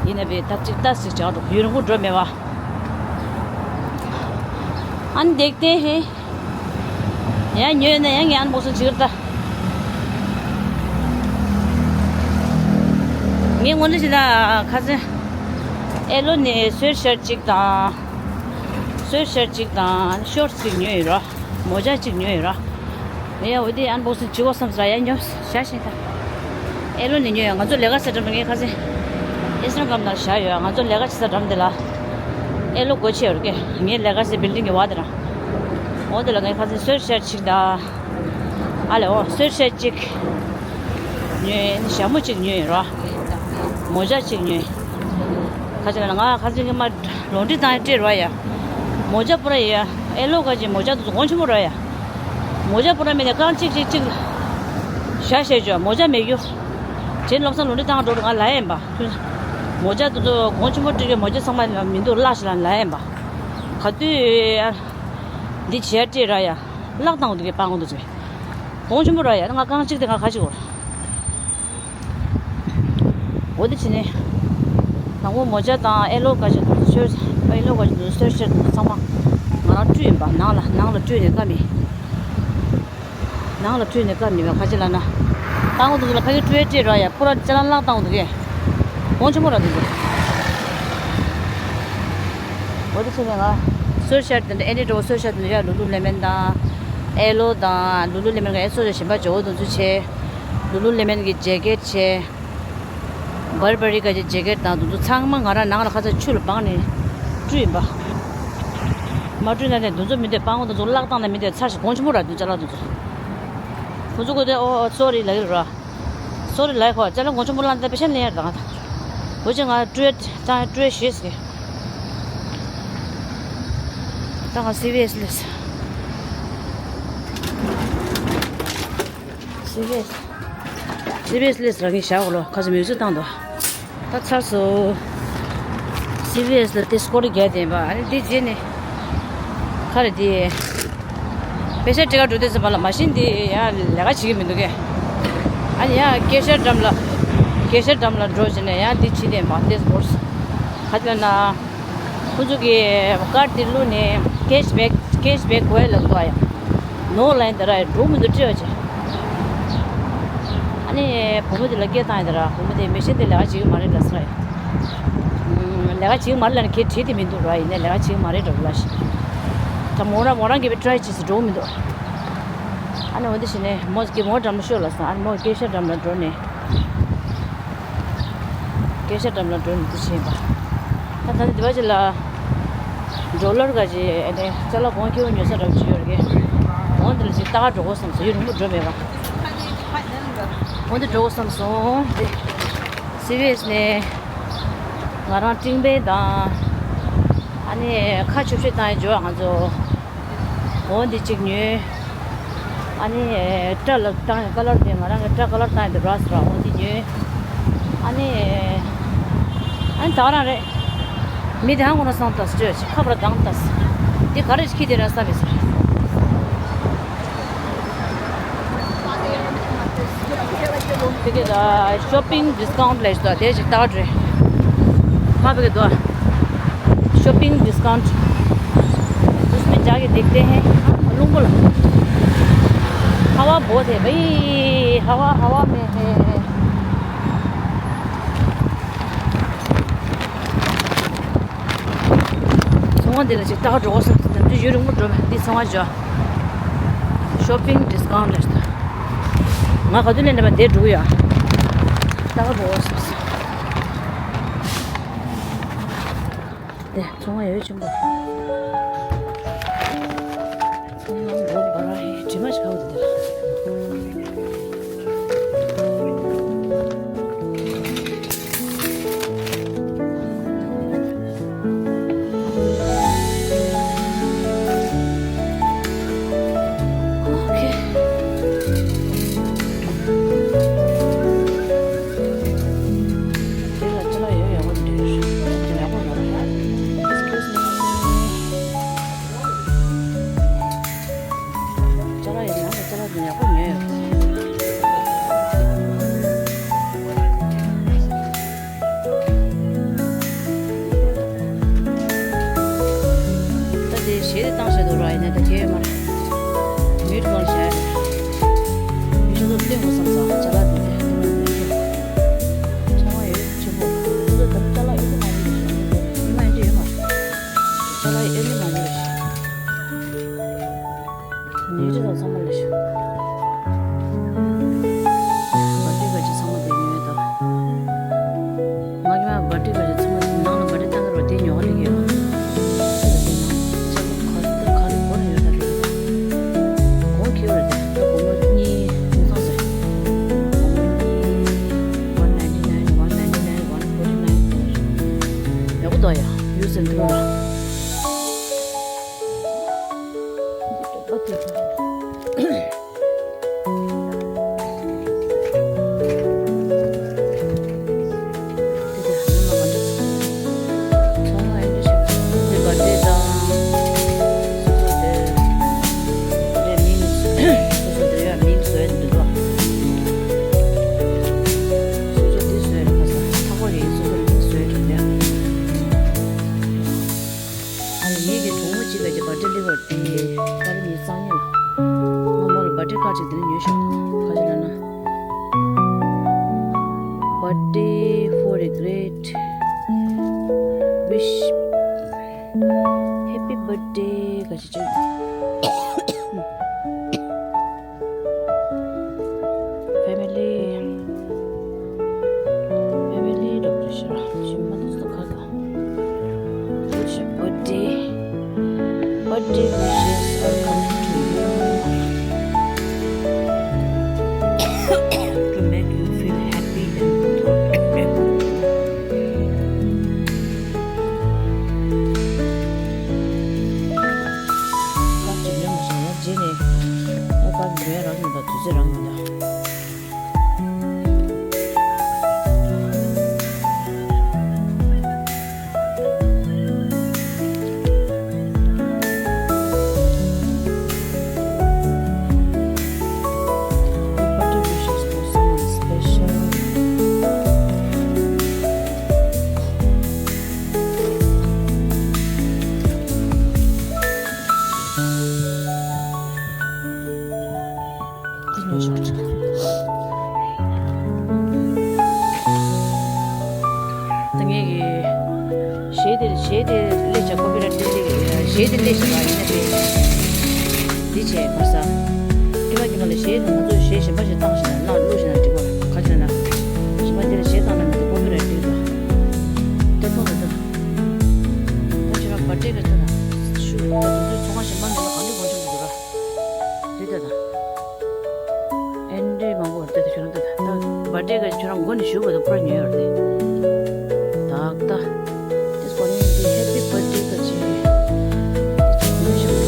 ཡིན་ན་བས་ད་གཅིག་ལྟ་ཞིག་བྱ་འགྲོ་ཡུན་རིང་པོ་འགྲོ་མེད་བ། ཨན་འདེགས་ཏེ་ཧེ། ཡང་ཉོས་ན་ཡང་ངས་ཨན་བོག་སིང་བྱེད་ཀྱི་རེད་ད། ངས་དངོས་གནས་བྱས་ན་ཁ་སང་། ཨེ་ལོ་ནས་སུའེ་ཤར་གཅིག་དང་། སུའེ་ཤར་གཅིག་དང་ཤོར་ཊི་གཅིག་ཉོས་ཡོད་ར། མོ་ཇ་གཅིག་ཉོས་ཡོད་ར། ཡ་འོ་དེ་ཨན་བོག་སིང་བྱེད་དགོས་བསམ་ས་ཡ་ཉོ་བྱ་ཤེས་ད། ཨེ་ལོ་ནས་ཉོས་ཡ་ང་ཚོ་ལས་ཀ་བྱེད་འགྲམ་ངས་ཁ་སང་། ཨིན་སི་ཊ་གྷ་རམ་ནང་བཞག་ཡོད་ང་ཚོ་ལས་ཀ་བྱེད་ས་འགྲམ་དེ་ལ། ཨེ་ལོ་སྒོ་ཕྱེ་ཡོད་རེད་ཀྱེ་ངའི་ལས་ཀ་བྱེད་བིལ་ཌིང་གི་བ་དེ་རང་། འོ་དེ་ལ་ངས་ཁ་སང་སུའེ་ཤར་གཅིག་དང་། ཨ་ལེ་འོ་སུའེ་ཤར་གཅིག་ཉོས་ཞྭ་མོ་གཅིག་ཉོས་ར། མོ་ཇ་གཅིག་ཉོས། ཁ་ཅིག་ལ་ང་ཁ་ཅིག་གི་མ་ལོན་ཌི་དང་སྤྲད་ར་ཡ། མོ་ཇ་པུ་ར་ཡ། ཨེ་ལོ་ཁ་ཅིག་མོ་ཇ་དུ་གོང་ཆེན་པོ་ར་ཡ། མོ་ཇ་པུ་ར་མེད་ནས་རྐང་གཅིག་གཅིག་གཅིག་ཞྭ་བཤད་ཆོག་མོ་ཇ་མེད་རྒྱུ། ཇེན་ལོབ་སང་ལོན་ཌི་དང་འགྲོ་རུ་ང་ལ་ཡིན་པ། མོ་ཇ་དུ་གོང་ཆེན་པོ་སྤྲད་རྒྱུ་མོ་ཇ་ཚང་མ་མི་འདུག་ལག་ཤི་ལ་ལ་ཡིན་པ། ག་དུས་འདི་བྱས་སྤྲད་ར་ཡ། ལག་བཏང་འདུག་གི་པང་འདུག་ཅེ། གོང་ཆེན་པོ་ར་ཡ་ང་རྐང་གཅིག་དེ་ང་ག་ཅིག་གོ། འོ་དེ་བྱས་ནས། དང་པོ་མོ་ཇ་དང་ཨེ་ལོ་ག་ཅིག་འདུག་ཤོར། ཨེ་ལོ་ག་ཅིག་འདུག་སུའེ་ཤར་འདུག་ཚང་མ། ང་རང་བཀྲུས་ཡིན་པ་ནང་ལ་ནང་ལ་བཀྲུས་ནས་བཀབ་ཡིན། ནང་ལ་བཀྲུས་ནས་བཀབ་ཡིན་པ་ག་ཅིག་ལ་ན། བཏང་འདུག་ལ་ཕ་གི་བཀྲུས་སྤྲད་ར་ཡ་པུ་ར་ཅ་ལག་ལག་བཏང་འདུག་གས། གོང་ཆེན་པོ་ར་འདུག་གས། འོ་དེ་བྱས་ནས་ང་། སུའེ་ཤར་དེ་འདྲ་ཨེ་འདྲ་འགྲོ་སུའེ་ཤར་དེ་འདྲ་ཡ་ལུ་ལུ་ལེ་མན་དང་། ཨེ་ལོ་དང་ལུ་ལུ་ལེ་མན་ག་ཨེ་སོ་ཞིམ་པ་ཇོ་བོ་དུ་ཚུ་བྱས། ལུ་ལུ་ལེ་མན་གི་ཇེ་ཀེཊ་བྱས། བར་བ་རི་ཀ་གི་ཇེ་ཀེཊ་དང་དུ་ཚང་མ་ང་རང་ནང་ལ་ཁ་ཚ་ཆུ་ལ་སྦངས་ནས་བཀྲུས་ཡིན་པ། མ་བཀྲུས་ན་ནས་དུ་ཚོ་མི་འདོད་པང་དུ་ཚོ་བརླག་བཏང་ན་མི་འདོད་ཚར་ཞིག་གོང་ཆེན་པོ་ར་དུ་ཅ་ལག་དུ་ཚོ། ཁོ་ཚོ་གོ་དེ་ཨོ་སོ་རི་ལ་ཡོད་ར། སོ་རི་ལ་ཡོད་ཁོ་ཅ་ལག་གོང་ཆེན་པོ་བརླག་ན་པེ་ཤ་ལེན་ཡར་དང་། གོ་ཅི་ང་བཀྲུས་དང་བཀྲུས་ཤེས་ཀྱི། ད་ང་སི་བི་ཨེས་ལས། སི་བི་ཨེས། སི་བི་ཨེས་ལས་རང་གིས་བཞག་གོ་ལོ་ཁ་སང་མིའུ་ཟིག་བཏང་འདུག་ད་ཚར་སོང་། སི་བི་ཨེས་ལ་དེ་སྐོར་རྒྱག་བསྡད་པ་ཨ་ནི་འདི་རྗེས་ནས། ག་རེ་དེ། པེ་ཤ་སྤྲད་ག་འགྲོ་དུས་ཙམ་པ་ལ་མ་ཤིན་དེ་ཡང་ལས་ཀ་བྱེད་ཀྱི་མི་འདུག་གས། ཨ་ནི་ཡང་སྐད་ཤར་འགྲམ་ལ། སྐད་ཤར་འགྲམ་ལ་འགྲོ་བྱས་ནས་ཡང་འདི་བྱེད་བསྡད་པ་དེ་སྐོར། ག་ཚོད་ན། ཁོ་ཚོ་གིས་ཀར་དེ་བླུགས་ནས་ཀེཤ་བེག་ཀེཤ་བེག་དགོས་ལབ་འདུག་ཨ་ཡ། ནོ་ལན་དེ་ར་ཡ་འགྲོ་མི་འདུག་སྤྲད་བྱས། ཨ་ནི་བུ་མོ་དེ་ལ་སྐད་བཏང་ཡ་དེ་ར་བུ་མོ་དེ་མི་ཤེས་དེ་ལས་ཀ་བྱེད་ཀྱི་མ་རེད་ལབ་ས་ར་ཡ། ལས་ཀ་བྱེད་ཀྱི་མ་རེད་ལབ་ནས་ཁྱེད་བྲིས་དེ་མི་འདུག་ར་ཡིན་ནའི་ལས་ཀ་བྱེད་ཀྱི་མ་རེད་འགྲོ་ལ་ཤི། ད་མོ་རང་མོ་རང་གིས་བི་ཊ་རའི་བྱས་སུ་འགྲོ་མི་འདུག་ཨ་ནི་འོ་འདི་བྱས་ནས་མོ་གིས་མོ་འགྲམ་ལ་ཤོད་ལབ་སོང་ཨ་ནི་མོ་སྐད་ཤར་འགྲམ་ལ་འགྲོ་ནས། སྐད་ཆ་འགྲམ་ལ་འགྲོ་མི་འདུག་བྱས་པ། ད་ད་ནི་འདི་བ་ཅི་ལ། ཌོ་ལར་ག་ཅི་ཨ་ནི་ཅ་ལག་གོང་ཁེ་པོ་ཉོ་ས་འདྲ་བོ་ཅིག་ཡོད་རེད་གི། འོ་འདི་ལ་ཅིག་ལྟ་ག་འགྲོ་དགོས་བསམ་སོང་། ཡུན་རིང་པོ་འགྲོ་མེད་པ། འོ་འདི་འགྲོ་དགོས་བསམ་སོང་། འདི་སི་བི་ཨེས་ནས་ང་རང་ཀྲིང་པེ་དང་། ཨ་ནི་ཁ་ཆུབ་ཤེས་བཏང་ཡ་འཇོག་ང་ཚོ། འོ་འདི་གཅིག་ཉོས། ཨ་ནི་སྐྲ་ལ་བཏང་ཡ་ཀ་ལར་དེ་ང་རང་གི་སྐྲ་ཀ་ལར་བཏང་ཡ་དེ་རག་སོང་ར། འོ་འདི་ཉོས། ཨ་ནི་ཨ་ནི་ད་ག་རང་རེད། མི་དེ་ཧང་གོ་ན་སང་ཏོག་སྤྲོད་ཅིག་ཁ་པར་དང་ཏོག་དེ་ག་རེ་ཞིག་ཁྱི་དེ་ར་ས་མི་ཟེར། ཕ་གི་ལ་ཤོ་པིང་ཌི་སི་ཀའུན་ཊི་ལས་ཤོ་དེ་ཞིག་ལྟ་བ་འདྲེ། ཕ་གི་ལ་ཤོ་པིང་ཌི་སི་ཀའུན་ཊི། उसमें जाके देखते हैं। हाँ, लूंगो ला। हवा बहुत है भाई, हवा, हवा में है। ཚོང་བ་འདི་ལ་ཅིག་ལྟ་ག་འགྲོ་དགོས་བསམ། དེ་འདྲ་ཡུན་རིང་པོ་འགྲོ་བས་འདི་ཚོང་བ་འཇོག་ཤོ་པིང་ཌི་སི་ཀའུན་ཊི་ལས་ད། ང་ག་དུས་ལས་འདྲ་མ་བསྡད་འགྲོ་གི་ཡོད། ལྟ་ག་འགྲོ་དགོས་བསམ། དེ་ཚོང་བ་ཡོད་ཆེན་པོ། ཚོང་བ་འགྲོ་བ་ར་ཧེ་དྲི་མ་ཞིག་ཁ་བ་དེ་དེ་ལ། ཅ་ལག་ཡིན་ན་ཅ་ལག་དེ་ཡག་པོ་ཉོས་ཡོད། ད་དེ་གཞས་དེ་བཏང་བཞག་འདུག་ར། ཡིན་ན་ད་གས་ཡོད་མ་རེད། མིའུ་ཊི་གང་བྱས་རེད། མི་ཤོ་ཚོ་བསྟན་དགོས་བསམ་ཙང་ཅ་ལག་དེ་དེ་དེ་མ་ཡིན་ཤོ། ཚོང་བ་ཡོད་ཆེན་པོ། ཁོ་ཚོ་ད་ཅ་ལག་ཨེ་ལི་མང་པོ་རེད་ཤོ། ཉི་མ་ཡིན་དུས་ཡོད་མ་རེད། ཅ་ལག་ཨེ་ལི་མང་པོ་རེད་ཤོ། ཉོས་ཅི་དང་ཚང་མ་ལས་ཤོ། བ་ཏི་ག་ཅི་ཚང་མ་དེ་ཉོས་དང་། ང་གི་མ་བ་ཏི་ག་ཅི་ཚང་མ་ནང་ལ་བ་ཏི་བཏང་གི་རོ། དེ་ཉོ་ག་ལི་གི་ཡོད། ཅ་ལག་ག་རེ་ག་རེ་གོ་ན་ཡོད་ད་དེ། གོང་ཁེ་བར་དེ་ད་སྒོར་མོ་གཉིས་ཉོས་སོང་ཟེར། སྒོར་མོ་གཉིས། one ninety nine, one ninety nine, one forty nine། ཡག་པོ་འདུག་ཡ། ཡུལ་སེམས་འགྲོ་ར། ཨ་ནི་ངེད་ཀྱི་གྲོགས་མོ་གཅིག་ལ་ཀྱི་བར་ཐི་ཌེ་ལེ་བར་དེ་ཏ་རིག་ཉི་ཤུ་རྩ་གཉིས་ལ། ང་མོ་ལ་བར་ཐི་ཌེ་ཁ་ཅིག་དེ་ནས་ཉོས་ཤོག་ཁ་ཅིག་ལ་ན། Birthday for a great wish, happy birthday ག་ཅིག་ཅིག Family, family འདྲ་པོ་རེད་ཤག་ཞིམ་མ་འདུག་ས་ཁ་ལ། Wish a birthday, birthday wishes are coming to you to make you feel happy and good. ཀ་ཅིག་ཉོ་མ་སོང་ཡ། རྗེས་ནས་ཨ་ཀ་ཉོ་ཡ་རག་མི་འདུག་དུས་ཚོད་རག་མི་འདུག Birthday wishes for someone special. ད་ངས་ཀྱི་གཞས་དེ་གཞས་དེ་ལས་བྱ་ཀོ་པི་ར་ཊི་ལས་གཞས་དེ་ལས་བྱ་བ་ཡིན་ན་དེ་འདི་བྱས་མ་ས། ཀྱི་མ་ཀྱི་མ་ལ་གཞས་དེ་ང་ཚོས་གཞས་གཞན་པ་ཞིག་བཏང་ཞིག་ན་བླུགས་ཞིག་ན་འགྲིག་པ་ལ་ཁ་ཆེ་ན། གཞན་པ་དེ་ལ་གཞས་བཏང་ན་མི་འདུག་ཀོ་པི་ར་ཊི་འགྲིག་འདུག་འདྲེ་མང་པོ་རེད་དེ། ཁྱོད་རང་དེ་ད་བར་ཐི་ཌེ་ག་ཁྱོད་རང་མགོ་ནས་གཞུག་བར་དུ་ཕར་ཉོས་ཡོད་རེད་དེ། ད་ད་དེ་སྐོར་ནས་འདི་ཧེ་པི་བར་ཐི་ཌེ་ག་ཅིག་དེ་ཅིག་ཉོས་ཤག་དེ་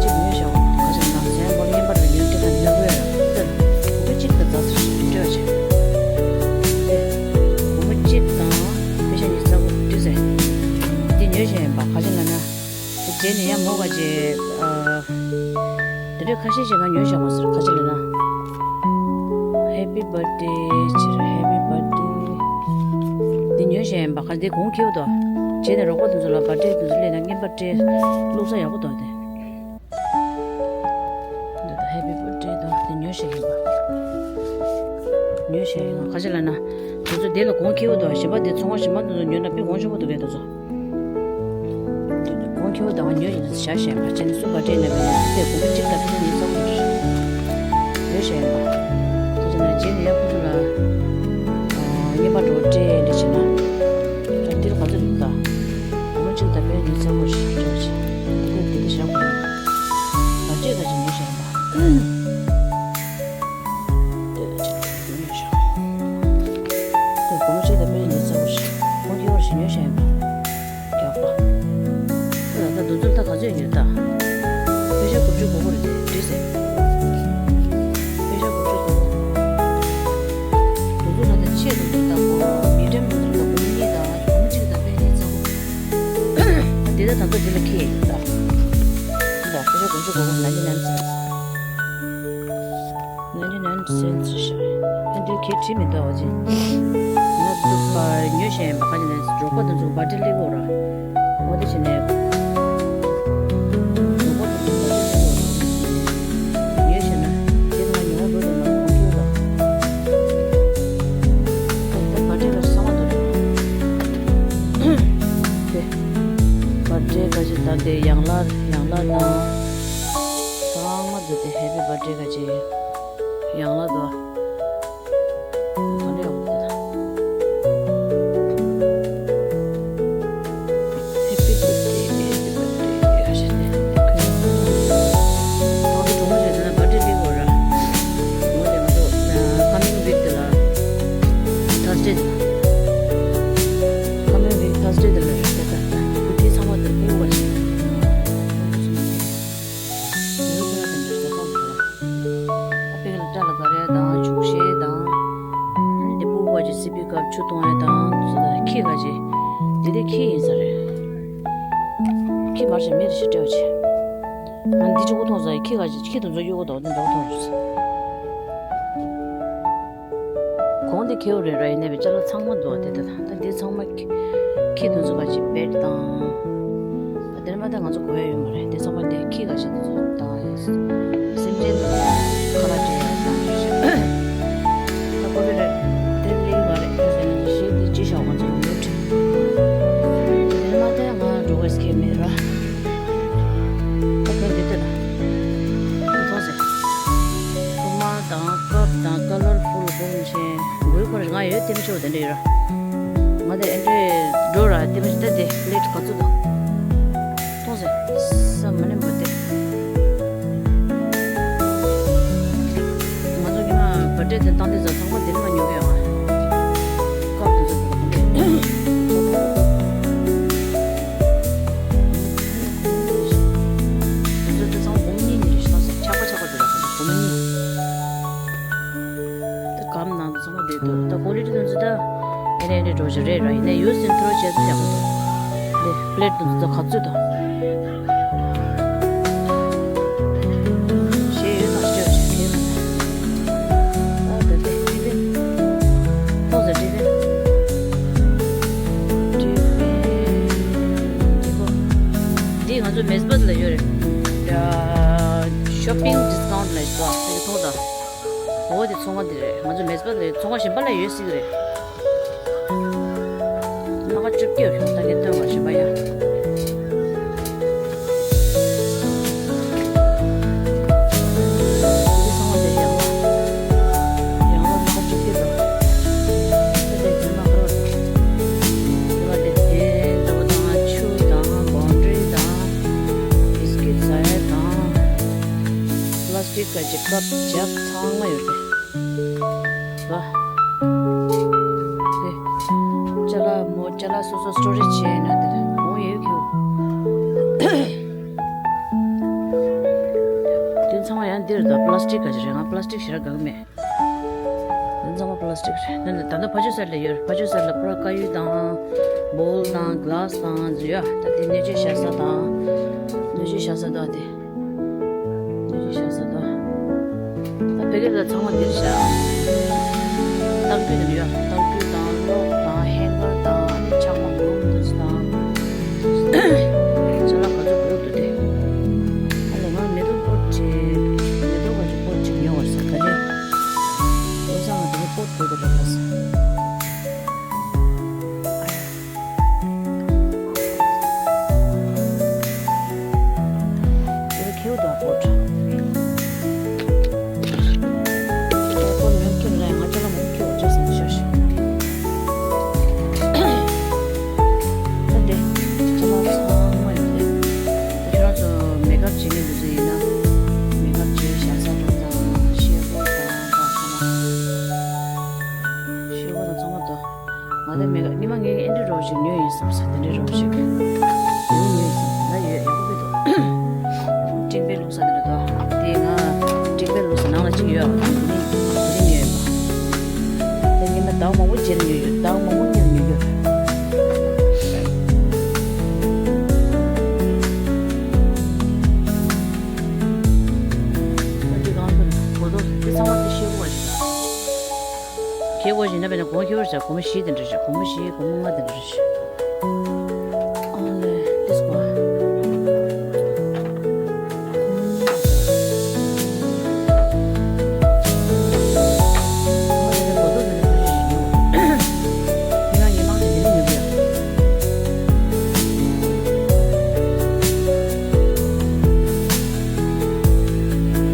ཅིག་ཉོས་ཤག་ག་ཅིག་ན་ཟན་པོ་རྙིང་པ་རེད། ཉོས་དེ་ག་ཉོ་གི་ཡོད་ར། དེ་ལ་བུ་ཅིག་ད་རྫ་སུ་ཞིག་སྤྲོད་ཅིག་དེ་བུ་ཅིག་དང་པེ་ཤ་ཉི་ཤུ་རྩ་དགུ་བྲིས་ཟེར། འདི་ཉོས་ཤག་ཡིན་པ། ག་ཅིག་ལ་ན། དེ་རྗེས་ནས་ཡང་མོ་ག་ཅེ། ཨ། དེ་འདྲའི་ཁ་ཤས་ཤིག་ང་ཉོས་བཞག་པ་ཟེར། ཁ་ཅིག་ལ་ན། ཧེ་པི་བར་ཐི་ཌེ་ཕྱིར། ཧེ་པི་བར་ཐི་ཌེ། འདི་ཉོས་བཞག་ཡིན་པ། ཁ་འདི་གོང་ཁེའུ་དོ། རྗེས་ནས་རོགས་པ་དེ་ཚོ་ལ་བར་ཐི་ཌེ་དེ་ཚོ་སླེབས་ན་རྔན་པ་སྤྲད་བླུགས་ས་ཡག་པོ་འདུག་དེ། འདི་ད་ཧེ་པི་བར་ཐི་ཌེ་དོ། དེ་ཉོས་བཞག་ཡིན་པ། ཉོས་བཞག་ཡིན་ན་ཁ་ཅིག་ལ་ན། དེ་ཚོ་དེ་ལ་གོང་ཁེའུ་དོ། གཞན་པ་དེ་ཚོང་བ་གཞན་པ་དེ་ཚོ་ཉོས་ན་དཔེ་གོང་ཆེན་པོ་འདུག་གས་དེ་ཚོ། དེ་ནས་གོང་ཁེ་པོ་དང་ཉོས་ཡིན་ན་བཞག་བཞིན་པ་བྱས་ནས་སུ་བར་ཐི་ཌེ་ནས་བས་ནས་དེ་གོང་གཅིག་དང་ཕན་ཚུན་ཉིས་ཚང་གི་ཡོད་བཞག་ཡིན་པ། དེ་བྱས་ན་རྗེས་ནས་ཡང་ཁོ་ཚོ་ལ་རྔན་པ་འགྲོ་སྤྲད་འདྲ་བྱས་ན་ད་འདིར་ག་ཚོད་འདུག་ད་གོང་གཅིག་དང་ཕན་ཚུན་ཉིས་ཚང་གི་ཡོད་བཞག་བྱས་དེ་འདི་འདི་བཞག་དགོས་བར་ཐི་ཌེ་ད་ཅིག་ཉོས་བཞག་ཡིན་པ། དེ་ལ་ཅིག་ཉོས་བཞག་དེ་གོང་གཅིག་དང་ཕན་ཚུན་ཉིས་ཚང་གི་ཡོད་བཞག་གོང་ཁེ་པོ་ཞིག་ཉོས་བཞག་ཡིན་པ། རྒྱག་པ། ཨ་ད་འདུ་འཛོམས་ད་ག་ཚོད་ཡོད་ད། པེ་ཤ་དགུ་བཅུ་གོ་དགུ་རེད་དེ་བྲིས་ཟེར། པེ་ཤ་དགུ་བཅུ་གོ་དགུ། འདུ་འཛོམས་ད་ད་ཆེད་དུ་འདུ་ད་གོ་མི་འགྲེམ་འདུ་འཛོམས་ད་གོ་གཉིས་ད་གོ་གཅིག་ད་པེ་ཉིས་ཚང་གོ། འདི་ད་ད་ད་འདི་ལ་ཁེལ་ཡོད་ད། འདི་ད་པེ་ཤ་དགུ་བཅུ་གོ་དགུ་ན་ནི་ན་ནི་ཚང་། ནན་ནན་སེན་སི་ཤ། ཨ་འདི་ཁྱེད་བྲིས་མི་འདུག་བ་ཅིན། ང་ཚོ་པར་ཉོས་བཞག་ཡིན་པ་ག་ཅི་ནས་རོགས་པ་དེ་ཚོ་བར་ཐི་ཌེ་སླེབས་ཡོད་ར། འོ་དེ་བྱས་ནས། རོགས་པ་དེ་ཚོ་བར་ཐི་ཌེ་སླེབས་ཡོད་ར། ཉོས་བཞག་ན་དེ་ང་ཉོ་བ་འགྲོ་དེ་ང་ཁོང་ཁྱོད་ར། ད་བར་ཐི་ཌེ་ལ་གསང་བ་འདུག་ར། དེ། བར་ཐི་ཌེ་ག་ཅི་ད་དེ་ཡང་ལ་ཡང་ལ་དང་། ཚང་མ་འདུག་དེ་ཧེ་པི་བར་ཐི་ཌེ་ག་ཅི། ཡང་ལ་དོ། ག་ནས་ཡོང་གི་འདུག་ད། Happy birthday, happy birthday ཡ་ཞེས་ནས་ཁོས་ཁོང་གི་གྲོགས་མོ་རེད་ན་བར་ཐི་ཌེ་སླེབས་ཡོད་ར། འོ་དེ་ང་ཚོ་coming week དེ་ལ་Thursday དེ་ལ་coming week Thursday དེ་ལ་རེད་ད། ད་ད་བུ་ཁྲིད་ཚང་མ་དེ་སྤུ་བ་ཞིག་ཡོད་ཚོད་ལ་དེ་འདྲ་ཟེར་ཐོག་ཐོག་ཨ་ཕི་ལ་སྐྲ་ལ་ག་རེ་དང་ཆུ་ཤེལ་དང་། ཨ་ནི་དེ་སྤུ་གུ་བ་ཅིག་སི་པི་ཀབ་ཆུ་གཏོང་རེ་དང་དུ་ཁྱི་ག་ཅིག་འདི་དེ་ཁྱི་ཡིན་ས་རེད། ཁྱི་མར་ཞིག་མེད་དུ་ཞིག་སྤྲད་བ་ཅིག་ཨ་ནི་འདི་ཆུ་གུ་གཏོང་ས་ཁྱི་ག་ཅིག་ཁྱི་དུ་ཚོ་གཡོ་གུ་དང་འདི་འདྲ་གཏོང་རེད། གོང་དེ་ཁེའུ་རེད་ར། ཡིན་ནའི་བའི་ཅ་ལག་ཚང་མ་འདུག་བ་དེ་ད་ད་འདི་ཚང་མ་ཁྱི་དུ་ཚོ་ག་ཅིག་བེད་དང་། དེར་མ་ད་ང་ཚོ་གོ་ཡ་ཡོད་མ་རེད། དེ་ཚང་མ་དེ་ཁྱི་ག་ཞིག་དེ་ཚོ་དང་། སེམས་ཅན་ཁ་ལག་སྤྲད་ཡ་དང་ཞིག་ད་ཀོ་པི་རེད་དེ་ལེགས་མ་རེད། ཞེས་དེ་ཅི་ཤོག་ང་ཚོ་ལ་མོལ་ཁྲིད། དེར་མ་དེ་ང་འགྲོ་བའི་སྐད་མེད་ར། ད་ཁོས་དེ་ལྟ་ན་མཐོང་ཟེར། ཐོག་མ་དང་ཀབ་དང་ཀ་ལར་ཕུལ་གོང་ཆེན་དགོས་ཁོ་རེ་ང་ཡོད་དེ་མི་ཆོག་དེ་འདྲ་ཡོད་ར། ང་དེ་ཨེ་འདྲས་འགྲོ་ར་དེ་མི་ཤི་ད་དེ་ལེ་ཊི་ག་ཚོད་དང་། མཐོང་ཟེར། ས་མ་ནེམ་པ་དེ། ང་ཚོ་ཉི་མ་བར་ཐི་ཌེ་དེ་བཏང་དེ་ཟ་ཚང་མ་དེ་ནི་མ་ཉོ་གི་ཡོང་ང་། ཀབ་དེ་ཚོ་དེ་ཚོ་དེ་ཚོ་དེ་ཚང་མ་སྒོར་མོ་གཉིས་གཉིས་རེད་ཤི་ཐང་ཟེར། ཆག་པ་ཆག་པ་དེ་ལ་ཁ་ཚ་སྒོར་མོ་གཉིས། ད་གམ་ནང་དུ་ཚང་མ་བསྡད་འདུག་ད་ཀོ་ལི་ཊི་དེ་ཚོ་ད་ཨེ་རེ་ཨེ་རེ་འགྲོ་ཆ་རེད་ར། ཡིན་ནའི་ཡུ་སི་ཨིན་ཐོ་རོ་བྱས་ཚོ་ཡག་པོ་འདུག་ལེ་པི་ལེ་ཊི་དེ་ཚོ་ད་ག་ཚོད་འདུག་ཞེས་ཡོད་ཐག་ཆོད་བྱས་ཁེལ་ལ་ན། ཨ་ད་དེ་ཏི་ཕིན་ཐོག་ཟེར་ཏི་ཕིན། ཏི་ཕིན་འདི་ཁོ། འདི་ང་ཚོ་མེས་པ་ལ་ཡོད་རེད། ཤོ་པིང་ཌི་སི་ཀའུན་ཊི་ལ་ཡོད་ཨ་ནི་མཐོང་དང་། འོ་དེ་ཚོང་ཁང་དེ་རེད། ང་ཚོ་མེས་པ་ལ་ཚོང་ཁང་གཞན་པ་ལ་ཡོད་སྲིད་ཀྱི་རེད། སྣ་ཁ་བཅུ་བརྒྱད་བྱུང་ད་ངས་སྟོན་པ་གཞན་པ་ཡ། འདི་ཚང་མ་དེ་ཡང་ལ། ཡང་ལ་སྣ་ཁ་བཅུ་བརྒྱད་དང་། ད་དེ་དེ་མ་ཁ་རོ་དང་། འདི་ལ་དེ་དེ་འདྲ་བ་དང་ཆུ་དང་བོན་ཌི་རི་དང་། བིས་ཀིཊ་ཟ་ཡ་དང་། ལ་ སྟིག་ག་ཅིག་ཀབ་ཇག་ཚང་མ་ཡོད་རེད། ལ། དེ། ཅ་ལག་མོ་ཅ་ལག་སོ་སོ་སི་ཊོ་རེ་ཇི་བྱས་ན་དེར་མོ་ཡོད་ཁྱོད། དེ་ཚང་མ་ཡང་འདིར་ད་པ་ལ་སི་ཊིག་ག་ཅིག་རེད། ང་པ་ལ་སི་ཊིག་ཞེ་དྲག་དགའ་གི་མེད། འདི་ཚང་མ་པ་ལ་སི་ཊིག་རེད། འདི་ནི་ད་ལྟ་ཕ་ཆོས་གསར་ལ་ཡོད། ཕ་ཆོས་གསར་ལ་པུ་ར་དཀར་ཡོལ་དང་། བོལ་དང་གི་ལ་སི་དང་ཡོད། ད་དེ་སྣོད་བཅུད་བཞག་ས་དང་། སྣོད་བཅུད་བཞག་ས་དང་དེ། སྣོད་བཅུད་བཞག་ས་དང་། ད་ཕ་གི་ལ་ཚང་མ་འདིར་བཞག་སྟག་ཕུད་དེ་ཡོད། སྟག་ཕུད་དང་གློག་དང་ཧེང་གར་དང་ཨ་ནི་ཆག་མ་འོང་དུས་དང་། ཅ་ལག་ག་ཚོད་དགོས་འདུག་དེ། ཨ་ལས་ང་མེ་ཏོག་པོ་ཊི་ཅིག་མེ་ཏོག་ག་ཚོད་པོ་ཊི་ཅིག་ཉོ་བར་ཟེར་ག་རེ། ལོ་སང་ང་དེ་ནི་པོ་ཊི་དགོས་འདུག་ལབ་ཟེར། དེ་ཁེའུ་དང་པོ་ཊི། ཁོ་མྱོང་ཁྱེར་ལ་ང་ཅ་ལག་མང་ཁྱེར་བ་ཅག་སང་ཤ་ཤི། ད་འདི་ཅ་ལག་ཚང་མ་ཡོད་རེད། ད་ཁྱོད་རང་ཚོ་མེ་ཀབ་བྱེད་མཁན་འདུག་ཚོད་ཡིན་ན། མེ་ཀབ་བྱེད་བཞག་ས་དང་ཚང་མ་ཤེལ་སྒོ་དང་ད་ཚང་མ། ཤེལ་སྒོ་དང་ཚང་མ་དོ། ང་ད་མེད་ཀ་ཉི་མ་ངས་ཨེ་འདྲ་རོ་ཞིག་ཉོས་ཡིན་བསམ་ས་དེ་འདྲ་རོ་ཞིག་ཉོས་ཡིན་བསམ་ང་ཡོད་ཡག་པོ་གི་འདུག་སྤྲིན་པའི་བླུགས་ས་དེ་འདྲ་འདུག་དེ་ང་སྤྲིན་པའི་བླུགས་ས་ནང་ལ་གཅིག་ཡོད། དེ་རིང་དེ་རིང་ཉོས་ཡོད་པ། དེ་ཉི་མ་ཟླ་བ་མང་པོ་རྗེས་ལ་ཉོས་ཡོད། ཟླ་བ་མང་པོ་སྔོན་ལ་ཉོས་ཡོད། ང་ཚོའི་གང་དུ་གོ་ཐོག་དེ་ཚང་མ་དེ་ཤེས་དགོས་པ་ཞིག་ལ། ཁྱེད་ཀོ་བཞིན་ན་བས་ན་གོང་ཁྱེད་པར་བྱ། སྒོར་མོ་བཞི་དེ་འདྲ་བྱ། སྒོར་མོ་བཞི་སྒོར་མོ་ལྔ་དེ་འདྲ་བྱ། ཨ་ལེ་ཏིས་ཀོ།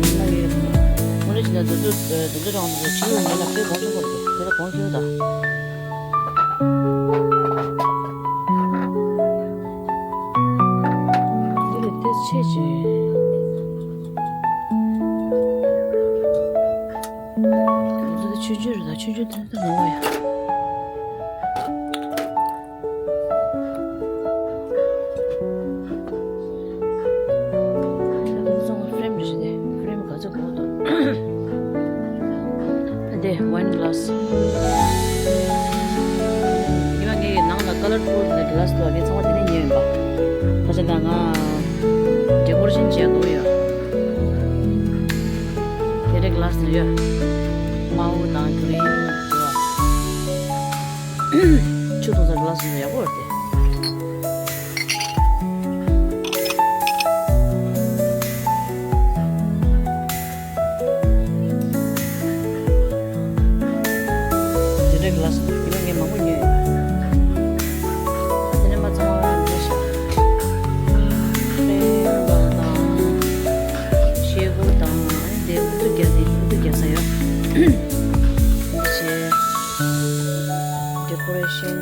ང་ལ་ཅི་ན་དུ་དུ་དུ་དུ་རང་དུ་ཆུ་ཡོད་ངེས་ལ་དཔེ་གོང་ཆེན་པོ་རེད། དེ་ལ་གོང་ཆེན་པོ་དང་། དེ་ལས་དེ་ཆེ་ཆེ། དུ་དུ་ཆུ་ཆུ་རེད་ད། ཆུ་ཆུ་དེ་དུ་མང་བ་ཡ། ཕ་རེམ་རེ་ཞིག་དེ་ཕ་རེམ་ག་ཚོད་གོ་དོ། ཕ་དེ་ཝའིན་གི་ལ་སི། ཉི་མ་ངའི་ནང་ལ་ཀ་ལར་ཕུལ་དེ་གི་ལ་སི་དུ་བ་ངའི་ཚང་མ་དེ་ནས་ཉོས་ཡིན་པ། ཁ་ཆེ་ན་ང་ཌེ་ཀོ་རེ་ཤན་བྱས་འདུག་ཡོད། དེ་འདྲའི་གི་ལ་སི་ཡོད། དམར་པོ་དང་གི་རིན་དུ་བ། ཆུ་འཐུང་ས་གི་ལ་སི་ཡག་པོ་རེད་དེ། དེ་འདྲའི་གི་ལ་སི་ཡིན་ན་ངས་མང་པོ་ཉོས་ཡོད། དེ་ནས་མ་ཚང་བ་འདྲ་ཤག་ཕྲེང་བ་དང་ཤེལ་སྒོ་དང་ཨ་ནི་དེ་ཨུ་ཚུགས་རྒྱག་དེ་ཨུ་ཚུགས་རྒྱག་ས་ཡོད། འདི་བྱས་ཌེ་ཀོ་རེ་ཤན།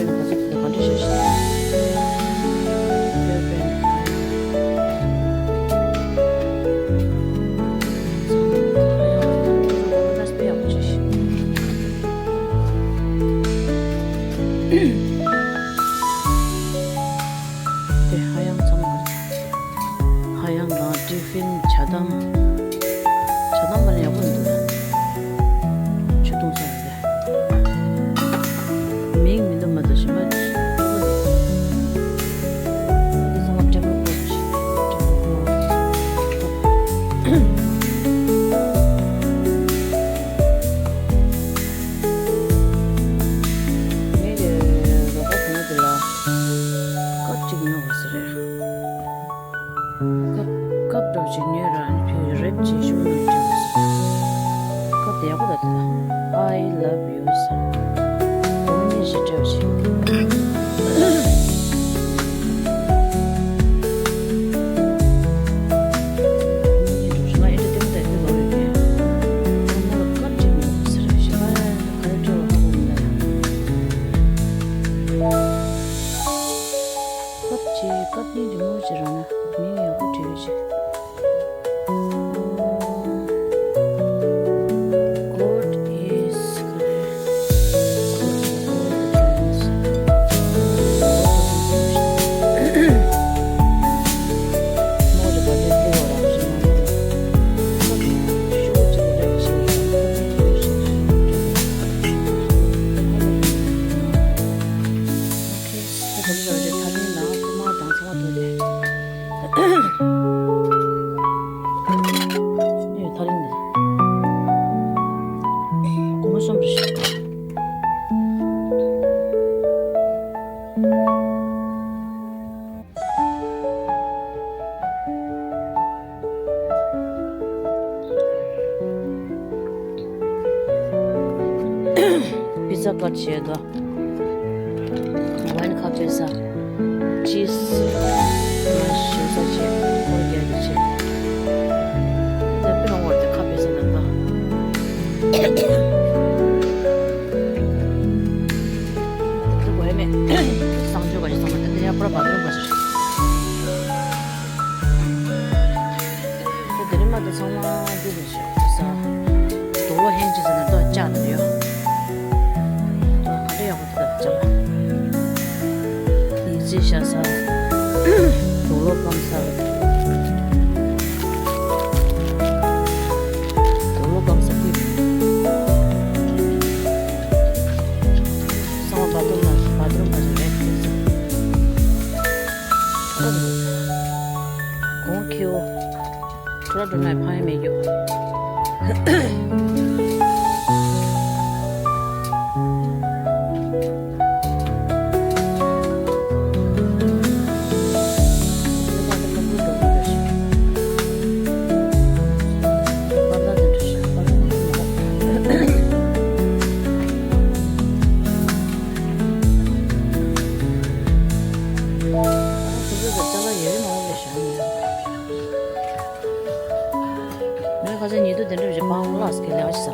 ང་ཚོ་ག་འདྲ་བྱས་ཤིག་དེ་ཧ་ཡང་ཚང་མ། ཧ་ཡང་ལ་ཏི་ཕིན་ཇ་དམ། ཇ་དམ་པ་ལ་ཡག་པོ་འདུག་ཆུ་འཐུང་ས་རེད། མིང་མི་འདུག་མ་གཏོགས་གཞན་པ་འདི་ཚང་མ་ཀྲེན་པོ་པོ་ཞིག་ངས་རོགས་པ་བུ་མོ་དེ་ལ་ཀབ་གཅིག་ཉོ་དགོས་ས་རེད། ཀབ་ཀབ་འདྲ་བོ་ཅིག་ཉོས་ར། ཨ་ནི་ཕ་གིར་རེབ་ཅིག་ཤོར་ནས་སྤྲད་པ་ཟེར། ཀབ་དེ་ཡག་པོ་འདུག་དེ་ལ། I love you ཟེར། སྒོར་མོ་གཉིས་ཤིག་སྤྲད་པ་ཅིག་སྒོར་མོ་གཉིས་འགྲོ་ཞིག་ང་ཨེ་འདྲ་ལྟད་མོ་ལྟ་ཡག་ལོ་ཡོད་ཀྱི། ཨ་མ་ལ་ཀབ་ཅིག་ཉོ་དགོས་ས་རེད། གཞན་པ་ག་རེ་སྤྲད་པ་ཧ་གོ་མི་འདུག་ཀབ་ཅིག་ཀབ་གཉིས་ཀྱི་དངུལ་ཅིག་རག་ན་མིང་ཡག་པོ་བྲིས་ཡོད་ཅིག God is good. God is good. ད་དེ་ནས་རང་རེ་ཐག་རིང་ནང་ཐོག་མར་དང་ཚང་མ་ཐུག་སྟེ། ཡོད་ཐག་རིང་ནས། སྒོར་མོ་གསུམ་རེ་ཞིག་པི་ཛ་ཀཊ་བྱས་འདུག་ཝའིན་ཁ་ཕེ་ཟ། ཅིས། ང་ཞིམ་ཟ་བྱས། ཁོར་རྒྱག་རྒྱུ་བྱས། ད་དཔེ་རང་བར་དེ་ཁ་ཕེ་ཟ་ནང་ད། དེ་གོ་ཡ་མེད། གསང་སྤྱོད་ག་ཞིག་ཚང་མ་དེ་འདི་ཡ་པར་བ་དུ་ག་ཞིག་ད་དེ་རིང་མ་དེ་ཚང་མ་འདི་རེད་ཤག་ས། དུག་ལོག་ཧན་ཅི་ཟེར་ན་ཏོ་ལྕགས་དེ་ཡོད། ཏོ་ག་འདྲ་ཡག་པོ་འདུག་ལྕགས་ལ། ཡིག་རྩིས་བཞག་ས། དུག་ལོག་སྤང་ས། དུག་ལོག་སྤང་ས་ཀི། སང་བ་བ་ཐུམ་ན་བ་ཐུམ་ན་རེད་ཁྱེད་ས། གོང་ཁྱེའུ། ཁྲོ་ར་འགྲོ་ན་ཕ་ཡ་མེད་རྒྱུ། ངས་ཁ་སང་ཉེ་དུ་དེ་འདྲ་བྱས་སྤང་ལགས་ཀྱི་ལས་ཀ་བྱེད་ས་ལ།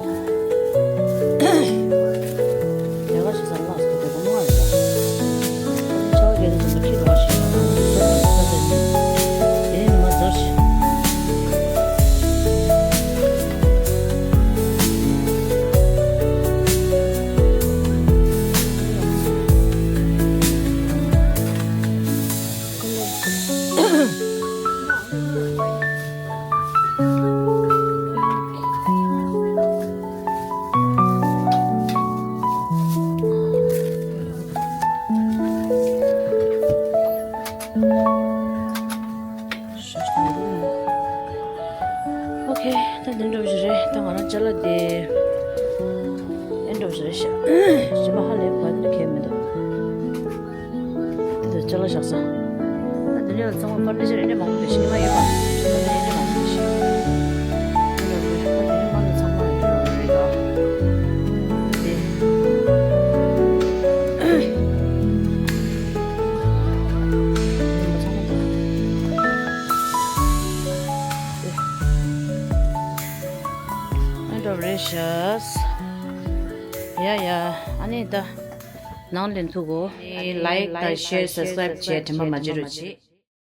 ལས་ཀ་བྱེད་ས་ལགས་ཀྱི་དེ་གོ་མ་རེད་ད། ཆ་བ་གལ་ཏེ་ཚོ་ཁྱི་རོགས་བྱེད་ཡོང་ན་ཁ་ས་ཉིན་དེ་ནི་མ་ཟར་ཞིག་ཨོ་ཁེ། ད་འདི་འདྲ་བོ་ཞིག་རེད། ད་ང་རང་ཅ་ལག་དེ་འདི་འདྲ་བོ་ཞིག་རེད་ཤག་གཞན་པ་ཧ་ལས་པ་འདི་གས་མི་འདུག་འདི་ཚོ་ཅ་ལག་བཞག་ས། ད་འདི་འདྲ་ཚང་མ་ཕར་འདྲ་ཅིག་རེད། འདྲ་མང་པོ་འདྲ་ཞིག་མ་ཡོད་པ། འདི་འདྲ་མང་པོ་འདྲ་ཞིག་འདི་འདྲ་མང་པོ་འདྲ་ཞིག་འདི་འདྲ་མང་པོ་ཚང་མ་ཡོད་རེད་ད། འདི་འདི་ཚང་མ་འདུག་ཨ་འདྲ་བོ་རེད་ཤག་ཡ་ཡ། ཨ་ནི་ད། ནང་ལེན་ཐུག་གོ། ལའིཀ་དང་ཤེར་སབ་སི་ཀ་རེབ་བྱས་དྲན་པ་མ་བརྗེད་རོགས་གྱིས།